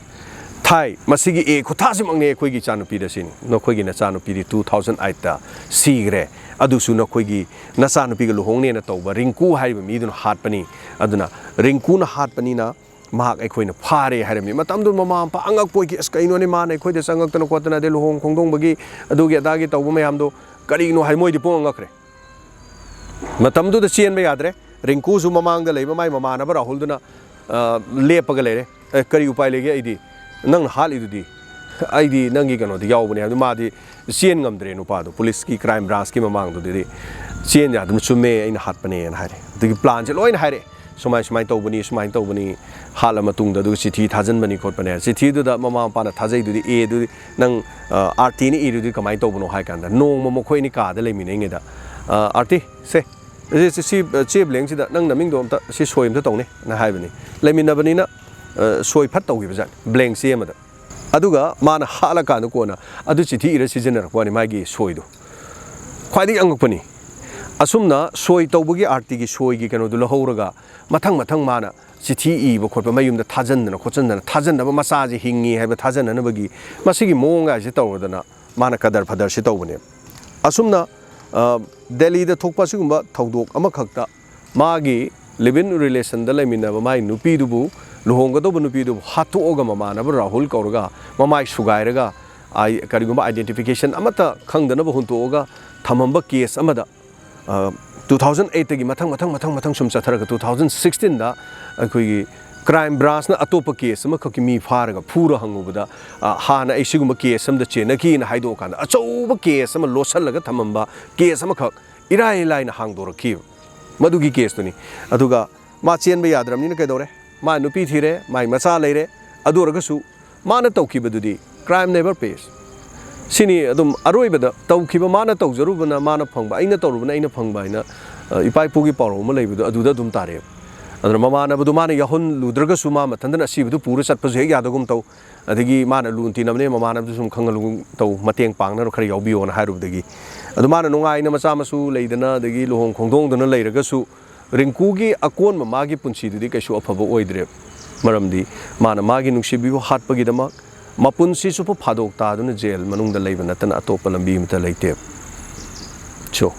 "ꯊꯥꯏ, ꯃꯁꯤꯒꯤ A ꯈꯨꯊꯥꯁꯤꯃꯛꯅꯦ ꯑꯩꯈꯣꯏꯒꯤ ꯏꯆꯥꯅꯨꯄꯤꯗ ꯁꯤꯅꯤ꯫ ꯅꯈꯣꯏꯒꯤ ꯅꯆꯥꯅꯨꯄꯤꯗꯤ two thousand eightꯇ ꯁꯤꯈ꯭ꯔꯦ, ꯑꯗꯨꯁꯨ ꯅꯈꯣꯏꯒꯤ ꯅꯆꯥꯅꯨꯄꯤꯒ ꯂꯨꯍꯣꯡꯅꯦꯅ ꯇꯧꯕ ꯔꯤꯡꯀꯨ ꯍꯥꯏꯔꯤꯕ ꯃꯤꯗꯨꯅ ꯍꯥꯠꯄꯅꯤ꯫ ꯑꯗꯨꯅ ꯔꯤꯡꯀꯨꯅ ꯍꯥꯠꯄꯅꯤꯅ ꯃꯍꯥꯛ ꯑꯩꯈꯣꯏꯅ ꯐꯥꯔꯦ" ꯍꯥꯏꯔꯝꯃꯤ꯫ ꯃꯇꯝꯗꯨꯗ ꯃꯃꯥ ꯃꯄꯥ ꯑꯉꯛꯄ ꯑꯣꯏꯈꯤ꯫ "ꯑꯁ, ꯀꯩꯅꯣꯅꯦ, ꯃꯥꯅ ꯑꯩꯈꯣꯏꯗ ꯆꯪꯉꯛꯇꯅ ꯈꯣꯠꯇꯅ, ꯑꯗꯩ ꯂꯨꯍꯣꯡ ꯈꯣꯡꯗꯣꯡꯕꯒꯤ ꯑꯗꯨꯒꯤ ꯑꯗꯥꯒꯤ ꯇꯧꯕ ꯃꯌꯥꯝꯗꯣ ꯀꯔꯤꯅꯣ?" ꯍꯥꯏ, ꯃꯣꯏꯗꯤ ꯄꯨꯡꯉꯛ ꯉꯛꯈ꯭ꯔꯦ꯫ ꯃꯇꯝꯗꯨꯗ ꯆꯦꯟꯕ ꯌꯥꯗ꯭ꯔꯦ꯫ ꯔꯤꯡꯀꯨꯁꯨ ꯃꯃꯥꯡꯗ ꯂꯩꯕ ꯃꯥꯏ ꯃꯃꯥꯟꯅꯕ ꯔꯥꯍꯨꯜꯗꯨꯅ, ꯑ, ꯂꯦꯞꯄꯒ ꯂꯩꯔꯦ꯫ "ꯑꯦ, ꯀꯔꯤ ꯎꯄꯥꯏ ꯂꯩꯒꯦ? ꯑꯩꯗꯤ ꯅꯪꯅ ꯍꯥꯠꯂꯤꯗꯨꯗꯤ, ꯑꯩꯗꯤ ꯅꯪꯒꯤ ꯀꯩꯅꯣꯗ ꯌꯥꯎꯕꯅꯦ" ꯍꯥꯏꯕꯗꯨ ꯃꯥꯗꯤ ꯆꯦꯟ ꯉꯝꯗ꯭ꯔꯦ꯫ ꯅꯨꯄꯥꯗꯣ ꯄꯨꯂꯤꯁꯀꯤ crime branchꯀꯤ ꯃꯃꯥꯡꯗꯨꯗꯗꯤ ꯆꯦꯟ ꯌꯥꯗꯅ, "ꯆꯨꯝꯃꯦ, ꯑꯩꯅ ꯍꯥꯠꯄꯅꯦꯅ" ꯍꯥꯏꯔꯦ꯫ ꯑꯗꯨꯒꯤ planꯁꯦ ꯂꯣꯏꯅ ꯍꯥꯏꯔꯛꯑꯦ, "ꯁꯨꯃꯥꯏ ꯁꯨꯃꯥꯏꯅ ꯇꯧꯕꯅꯤ, ꯁꯨꯃꯥꯏꯅ ꯇꯧꯕꯅꯤ, ꯍꯥꯠꯂ ꯃꯇꯨꯡꯗ ꯑꯗꯨꯒ ꯆꯤꯊꯤ ꯊꯥꯖꯤꯟꯕꯅꯤ ꯈꯣꯠꯄꯅꯦ"꯫ ꯆꯤꯊꯤꯗꯨꯗ ꯃꯃꯥ ꯃꯄꯥꯅ ꯊꯥꯖꯩꯗꯨꯗꯤ, "ꯑꯦꯗꯨꯗꯤ ꯅꯪ, ꯑ, ꯑꯥꯔꯇꯤꯅ ꯏꯔꯤꯗꯨꯗꯤ ꯀꯃꯥꯏꯅ ꯇꯧꯕꯅꯣ?" ꯍꯥꯏ ꯀꯥꯟꯗ, ꯅꯣꯡꯃ ꯃꯈꯣꯏ ꯑꯅꯤ ꯀꯥꯗ ꯂꯩꯃꯤꯟꯅꯩꯉꯩꯗ, "ꯑ, ꯑꯥꯔꯇꯤ, ꯁꯦ, ꯁꯤ, ꯁꯤ, ꯁꯤ, ꯑ, ꯆꯦ blank ꯁꯤꯗ ꯅꯪ ꯅꯃꯤꯡꯗꯣ ꯑꯝꯇ ꯁꯤ ꯁꯣꯏ ꯑꯝꯇ ꯇꯧꯅꯦꯅ" ꯍꯥꯏꯕꯅꯤ꯫ ꯂꯩꯃꯤꯟꯅꯕꯅꯤꯅ, ꯑ, ꯁꯣꯏ ꯐꯠ ꯇꯧꯈꯤꯕꯖꯥꯠꯅꯤ blank ꯆꯦ ꯑꯃꯗ꯫ ꯑꯗꯨꯒ ꯃꯥꯅ ꯍꯥꯠꯂꯀꯥꯟꯗ ꯀꯣꯟꯅ ꯑꯗꯨ ꯆꯤꯊꯤ ꯏꯔ ꯁꯤꯖꯤꯟꯅꯔꯛꯄ ꯋꯥꯅꯤ, ꯃꯥꯒꯤ ꯁꯣꯏꯗꯣ꯫ ꯈ꯭ꯋꯥꯏꯗꯒꯤ ꯑꯉꯛꯄꯅꯤ꯫ ꯑꯁꯨꯝꯅ ꯁꯣꯏ ꯇꯧꯕꯒꯤ, ꯑꯥꯔꯇꯤꯒꯤ ꯁꯣꯏꯒꯤ ꯀꯩꯅꯣꯗꯨ ꯂꯧꯍꯧꯔꯒ ꯃꯊꯪ ꯃꯊꯪ ꯃꯥꯅ ꯆꯤꯊꯤ ꯏꯕ ꯈꯣꯠꯄ, ꯃꯌꯨꯝꯗ ꯊꯥꯖꯟꯗꯅ ꯈꯣꯠꯆꯟꯗꯅ, ꯊꯥꯖꯟꯅꯕ, ꯃꯆꯥꯁꯤ ꯍꯤꯡꯉꯤ ꯍꯥꯏꯕ ꯊꯥꯖꯅꯅꯕꯒꯤ ꯃꯁꯤꯒꯤ ꯃꯑꯣꯡꯒꯥꯏꯁꯦ ꯇꯧꯔꯗꯅ ꯃꯥꯅ ꯀꯗꯔ ꯐꯗꯔꯁꯤ ꯇꯧꯕꯅꯦꯕ꯫ ꯑꯁꯨꯝꯅ ꯑ, ꯗꯦꯜꯂꯤꯗ ꯊꯣꯛꯄ ꯑꯁꯤꯒꯨꯝꯕ ꯊꯧꯗꯣꯛ ꯑꯃꯈꯛꯇ ꯃꯥꯒꯤ live-in relation-ꯗ ꯂꯩꯃꯤꯟꯅꯕ ꯃꯥꯒꯤ ꯅꯨꯄꯤꯗꯨꯕꯨ, ꯂꯨꯍꯣꯡꯒꯗꯧꯕ ꯅꯨꯄꯤꯗꯨꯕꯨ ꯍꯥꯠꯇꯣꯛꯑꯒ ꯃꯃꯥꯟꯅꯕ ꯔꯥꯍꯨꯜ ꯀꯧꯔꯒ ꯃꯃꯥꯏ ꯁꯨꯒꯥꯏꯔꯒ, ꯑꯥꯏ-, ꯀꯔꯤꯒꯨꯝꯕ identification ꯑꯃꯠꯇ ꯈꯪꯗꯅꯕ ꯍꯨꯟꯇꯣꯛꯑꯒ ꯊꯝꯃꯝꯕ case ꯑꯃꯗ, ꯑ, two thousand eight-ꯇꯒꯤ ꯃꯊꯪ, ꯃꯊꯪ, ꯃꯊꯪ, ꯃꯊꯪ ꯁꯨꯝ ꯆꯠꯊꯔꯒ two thousand sixteen-ꯗ ꯑꯩꯈꯣꯏꯒꯤ crime branch-ꯅ ꯑꯇꯣꯞꯄ case ꯑꯃꯈꯛꯀꯤ ꯃꯤ ꯐꯥꯔꯒ ꯐꯨꯔ ꯍꯪꯉꯨꯕꯗ, ꯑ, ꯍꯥꯟꯅ ꯑꯩ ꯁꯤꯒꯨꯝꯕ case ꯑꯃꯗ ꯆꯦꯟꯅꯈꯤꯅ ꯍꯥꯏꯗꯣꯛꯑꯀꯥꯟꯗ ꯑꯆꯧꯕ case ꯑꯃ ꯂꯣꯠꯁꯤꯜꯂꯒ ꯊꯝꯃꯝꯕ case ꯑꯃꯈꯛ ꯏꯔꯥꯏ ꯂꯥꯏꯅ ꯍꯥꯡꯗꯣꯔꯛꯈꯤꯕ꯫ ꯃꯗꯨꯒꯤ case-ꯇꯨꯅꯤ꯫ ꯑꯗꯨꯒ ꯃꯥ ꯆꯦꯟꯕ ꯌꯥꯗ꯭ꯔꯕꯅꯤꯅ ꯀꯩꯗꯧꯔꯦ? ꯃꯥ ꯅꯨꯄꯤ ꯊꯤꯔꯦ, ꯃꯥꯏ ꯃꯆꯥ ꯂꯩꯔꯦ꯫ ꯑꯗꯨ ꯑꯣꯏꯔꯒꯁꯨ ꯃꯥꯅ ꯇꯧꯈꯤꯕꯗꯨꯗꯤ crime never pays꯫ ꯁꯤꯅꯤ ꯑꯗꯨꯝ ꯑꯔꯣꯏꯕꯗ ꯇꯧꯈꯤꯕ, ꯃꯥꯅ ꯇꯧꯖꯔꯨꯕꯅ ꯃꯥꯅ ꯐꯪꯕ, ꯑꯩꯅ ꯇꯧꯔꯨꯕꯅ ꯑꯩꯅ ꯐꯪꯕ ꯍꯥꯏꯅ, ꯑ, ꯏꯄꯥ ꯏꯄꯨꯒꯤ ꯄꯥꯎꯔꯧ ꯑꯃ ꯂꯩꯕꯗꯣ ꯑꯗꯨꯗ ꯑꯗꯨꯝ ꯇꯥꯔꯛꯑꯦꯕ꯫ ꯑꯗꯨꯅ ꯃꯃꯥꯟꯅꯕꯗꯨ ꯃꯥꯅ ꯌꯥꯎꯍꯜꯂꯨꯗ꯭ꯔꯒꯁꯨ ꯃꯥ ꯃꯊꯟꯇꯅ ꯑꯁꯤꯕꯗꯨ ꯄꯨꯔ ꯆꯠꯄꯁꯨ ꯍꯦꯛ ꯌꯥꯗꯒꯨꯝ ꯇꯧ꯫ ꯑꯗꯒꯤ ꯃꯥꯅ ꯂꯨꯅ ꯇꯤꯟꯅꯕꯅꯦ, ꯃꯃꯥꯟꯅꯕꯗꯨ ꯁꯨꯝ ꯈꯪꯍꯜꯂꯨꯒꯨꯝ ꯇꯧ, ꯃꯇꯦꯡ ꯄꯥꯡꯅꯔꯣ, ꯈꯔ ꯌꯥꯎꯕꯤꯌꯣꯅ ꯍꯥꯏꯔꯨꯕꯗꯒꯤ꯫ ꯑꯗꯨ ꯃꯥꯅ ꯅꯨꯡꯉꯥꯏꯅ ꯃꯆꯥ ꯃꯁꯨ ꯂꯩꯗꯅ, ꯑꯗꯒꯤ ꯂꯨꯍꯣꯡ ꯈꯣꯡꯗꯣꯡꯗꯅ ꯂꯩꯔꯒꯁꯨ, ꯔꯤꯡꯀꯨꯒꯤ ꯑꯀꯣꯟꯕ ꯃꯥꯒꯤ ꯄꯨꯟꯁꯤꯗꯨꯗꯤ ꯀꯩꯁꯨ ꯑꯐꯕ ꯑꯣꯏꯗ꯭ꯔꯦ꯫ ꯃꯔꯝꯗꯤ ꯃꯥꯅ ꯃꯥꯒꯤ ꯅꯨꯡꯁꯤꯕꯤꯕꯨ ꯍꯥꯠꯄꯒꯤꯗꯃꯛ ꯃꯄꯨꯟꯁꯤ ꯆꯨꯞꯄ ꯐꯥꯗꯣꯛ ꯇꯥꯗꯨꯅ ꯖꯦꯜ ꯃꯅꯨꯡꯗ ꯂꯩꯕ ꯅꯠꯇꯅ ꯑꯇꯣꯞꯄ ꯂꯝꯕꯤ ꯑꯃꯠꯇ ꯂꯩꯇꯦ꯫ So,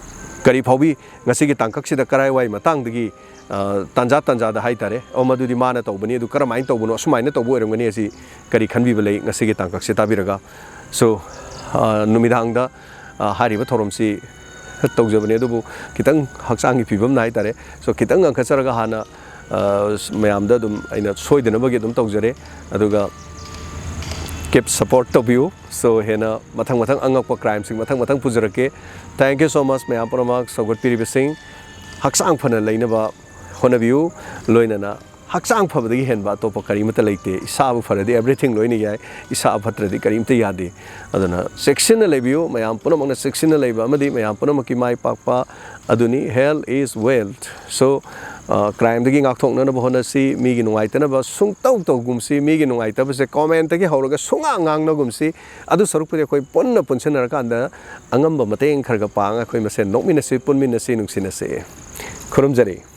ꯀꯔꯤ ꯐꯥꯎꯕꯤ ꯉꯁꯤꯒꯤ ꯇꯥꯡꯀꯛꯁꯤꯗ ꯀꯔꯥꯏꯋꯥꯏ ꯃꯇꯥꯡꯗꯒꯤ, ꯑ, ꯇꯥꯟꯖꯥ ꯇꯥꯟꯖꯥꯗ ꯍꯥꯏꯇꯥꯔꯦ, "ꯑꯣ, ꯃꯗꯨꯗꯤ ꯃꯥꯅ ꯇꯧꯕꯅꯤ, ꯑꯗꯨ ꯀꯔꯝꯍꯥꯏꯅ ꯇꯧꯕꯅꯣ, ꯑꯁꯨꯃꯥꯏꯅ ꯇꯧꯕ ꯑꯣꯏꯔꯝꯒꯅꯤ" ꯑꯁꯤ ꯀꯔꯤ ꯈꯟꯕꯤꯕ ꯂꯩ ꯉꯁꯤꯒꯤ ꯇꯥꯡꯀꯛꯁꯦ ꯇꯥꯕꯤꯔꯒ? So, ꯑ, ꯅꯨꯃꯤꯗꯥꯡꯗ, ꯑ, ꯍꯥꯏꯔꯤꯕ ꯊꯧꯔꯝꯁꯤ ꯇꯧꯖꯕꯅꯦ, ꯑꯗꯨꯕꯨ ꯈꯤꯇꯪ ꯍꯛꯆꯥꯡꯒꯤ ꯐꯤꯕꯝꯅ ꯍꯥꯏꯇꯥꯔꯦ꯫ So, ꯈꯤꯇꯪ ꯉꯟꯈꯠꯆꯔꯒ ꯍꯥꯟꯅ, ꯑ, ꯃꯌꯥꯝꯗ ꯑꯗꯨꯝ ꯑꯩꯅ ꯁꯣꯏꯗꯅꯕꯒꯤ ꯑꯗꯨꯝ ꯇꯧꯖꯔꯦ꯫ ꯑꯗꯨꯒ keep support ꯇꯧꯕꯤꯌꯨ꯫ So, ꯍꯦꯟꯅ ꯃꯊꯪ ꯃꯊꯪ ꯑꯉꯛꯄ crime-ꯁꯤꯡ ꯃꯊꯪ ꯃꯊꯪ ꯄꯨꯖꯔꯛꯀꯦ꯫ Thank you so much, ꯃꯌꯥꯝ ꯄꯨꯝꯅꯃꯛ ꯁꯧꯒꯠꯄꯤꯔꯤꯕꯁꯤꯡ꯫ ꯍꯛꯆꯥꯡ ꯐꯅ ꯂꯩꯅꯕ ꯍꯣꯠꯅꯕꯤꯌꯨ꯫ ꯂꯣꯏꯅꯅ ꯍꯛꯆꯥꯡ ꯐꯕꯗꯒꯤ ꯍꯦꯟꯕ ꯑꯇꯣꯞꯄ ꯀꯔꯤꯃꯠꯇ ꯂꯩꯇꯦ꯫ ꯏꯁꯥꯕꯨ ꯐꯔꯗꯤ everything ꯂꯣꯏꯅ ꯌꯥꯏ, ꯏꯁꯥ ꯐꯠꯇ꯭ꯔꯗꯤ ꯀꯔꯤꯝꯇ ꯌꯥꯗꯦ꯫ ꯑꯗꯨꯅ ꯆꯦꯛꯁꯤꯟꯅ ꯂꯩꯕꯤꯌꯨ, ꯃꯌꯥꯝ ꯄꯨꯝꯅꯃꯛꯅ ꯆꯦꯛꯁꯤꯟꯅ ꯂꯩꯕ ꯑꯃꯗꯤ ꯃꯌꯥꯝ ꯄꯨꯝꯅꯃꯛꯀꯤ ꯃꯥꯏ ꯄꯥꯛꯄ ꯑꯗꯨꯅꯤ, health is wealth꯫ So, ꯑ, crime-ꯗꯒꯤ ꯉꯥꯛꯊꯣꯛꯅꯅꯕ ꯍꯣꯠꯅꯁꯤ, ꯃꯤꯒꯤ ꯅꯨꯡꯉꯥꯏꯇꯅꯕ ꯁꯨꯡꯇꯧ ꯇꯧꯒꯨꯝꯁꯤ, ꯃꯤꯒꯤ ꯅꯨꯡꯉꯥꯏꯇꯕꯁꯦ comment-ꯇꯒꯤ ꯍꯧꯔꯒ ꯁꯨꯡꯉꯥꯡ ꯉꯥꯡꯅꯒꯨꯝꯁꯤ꯫ ꯑꯗꯨ ꯁꯔꯨꯛꯄꯨꯗꯤ ꯑꯩꯈꯣꯏ ꯄꯨꯟꯅ ꯄꯨꯟꯁꯤꯟꯅꯔꯀꯥꯟꯗ ꯑꯉꯝꯕ ꯃꯇꯦꯡ ꯈꯔ ꯈꯔ ꯄꯥꯡꯉ ꯑꯩꯈꯣꯏ ꯃꯁꯦꯟ ꯅꯣꯛꯃꯤꯟꯅꯁꯤ, ꯄꯨꯟꯃꯤꯟꯅꯁꯤ, ꯅꯨꯡꯁꯤꯅꯁꯤ꯫ ꯈꯨꯔꯨꯝꯖꯔꯤ꯫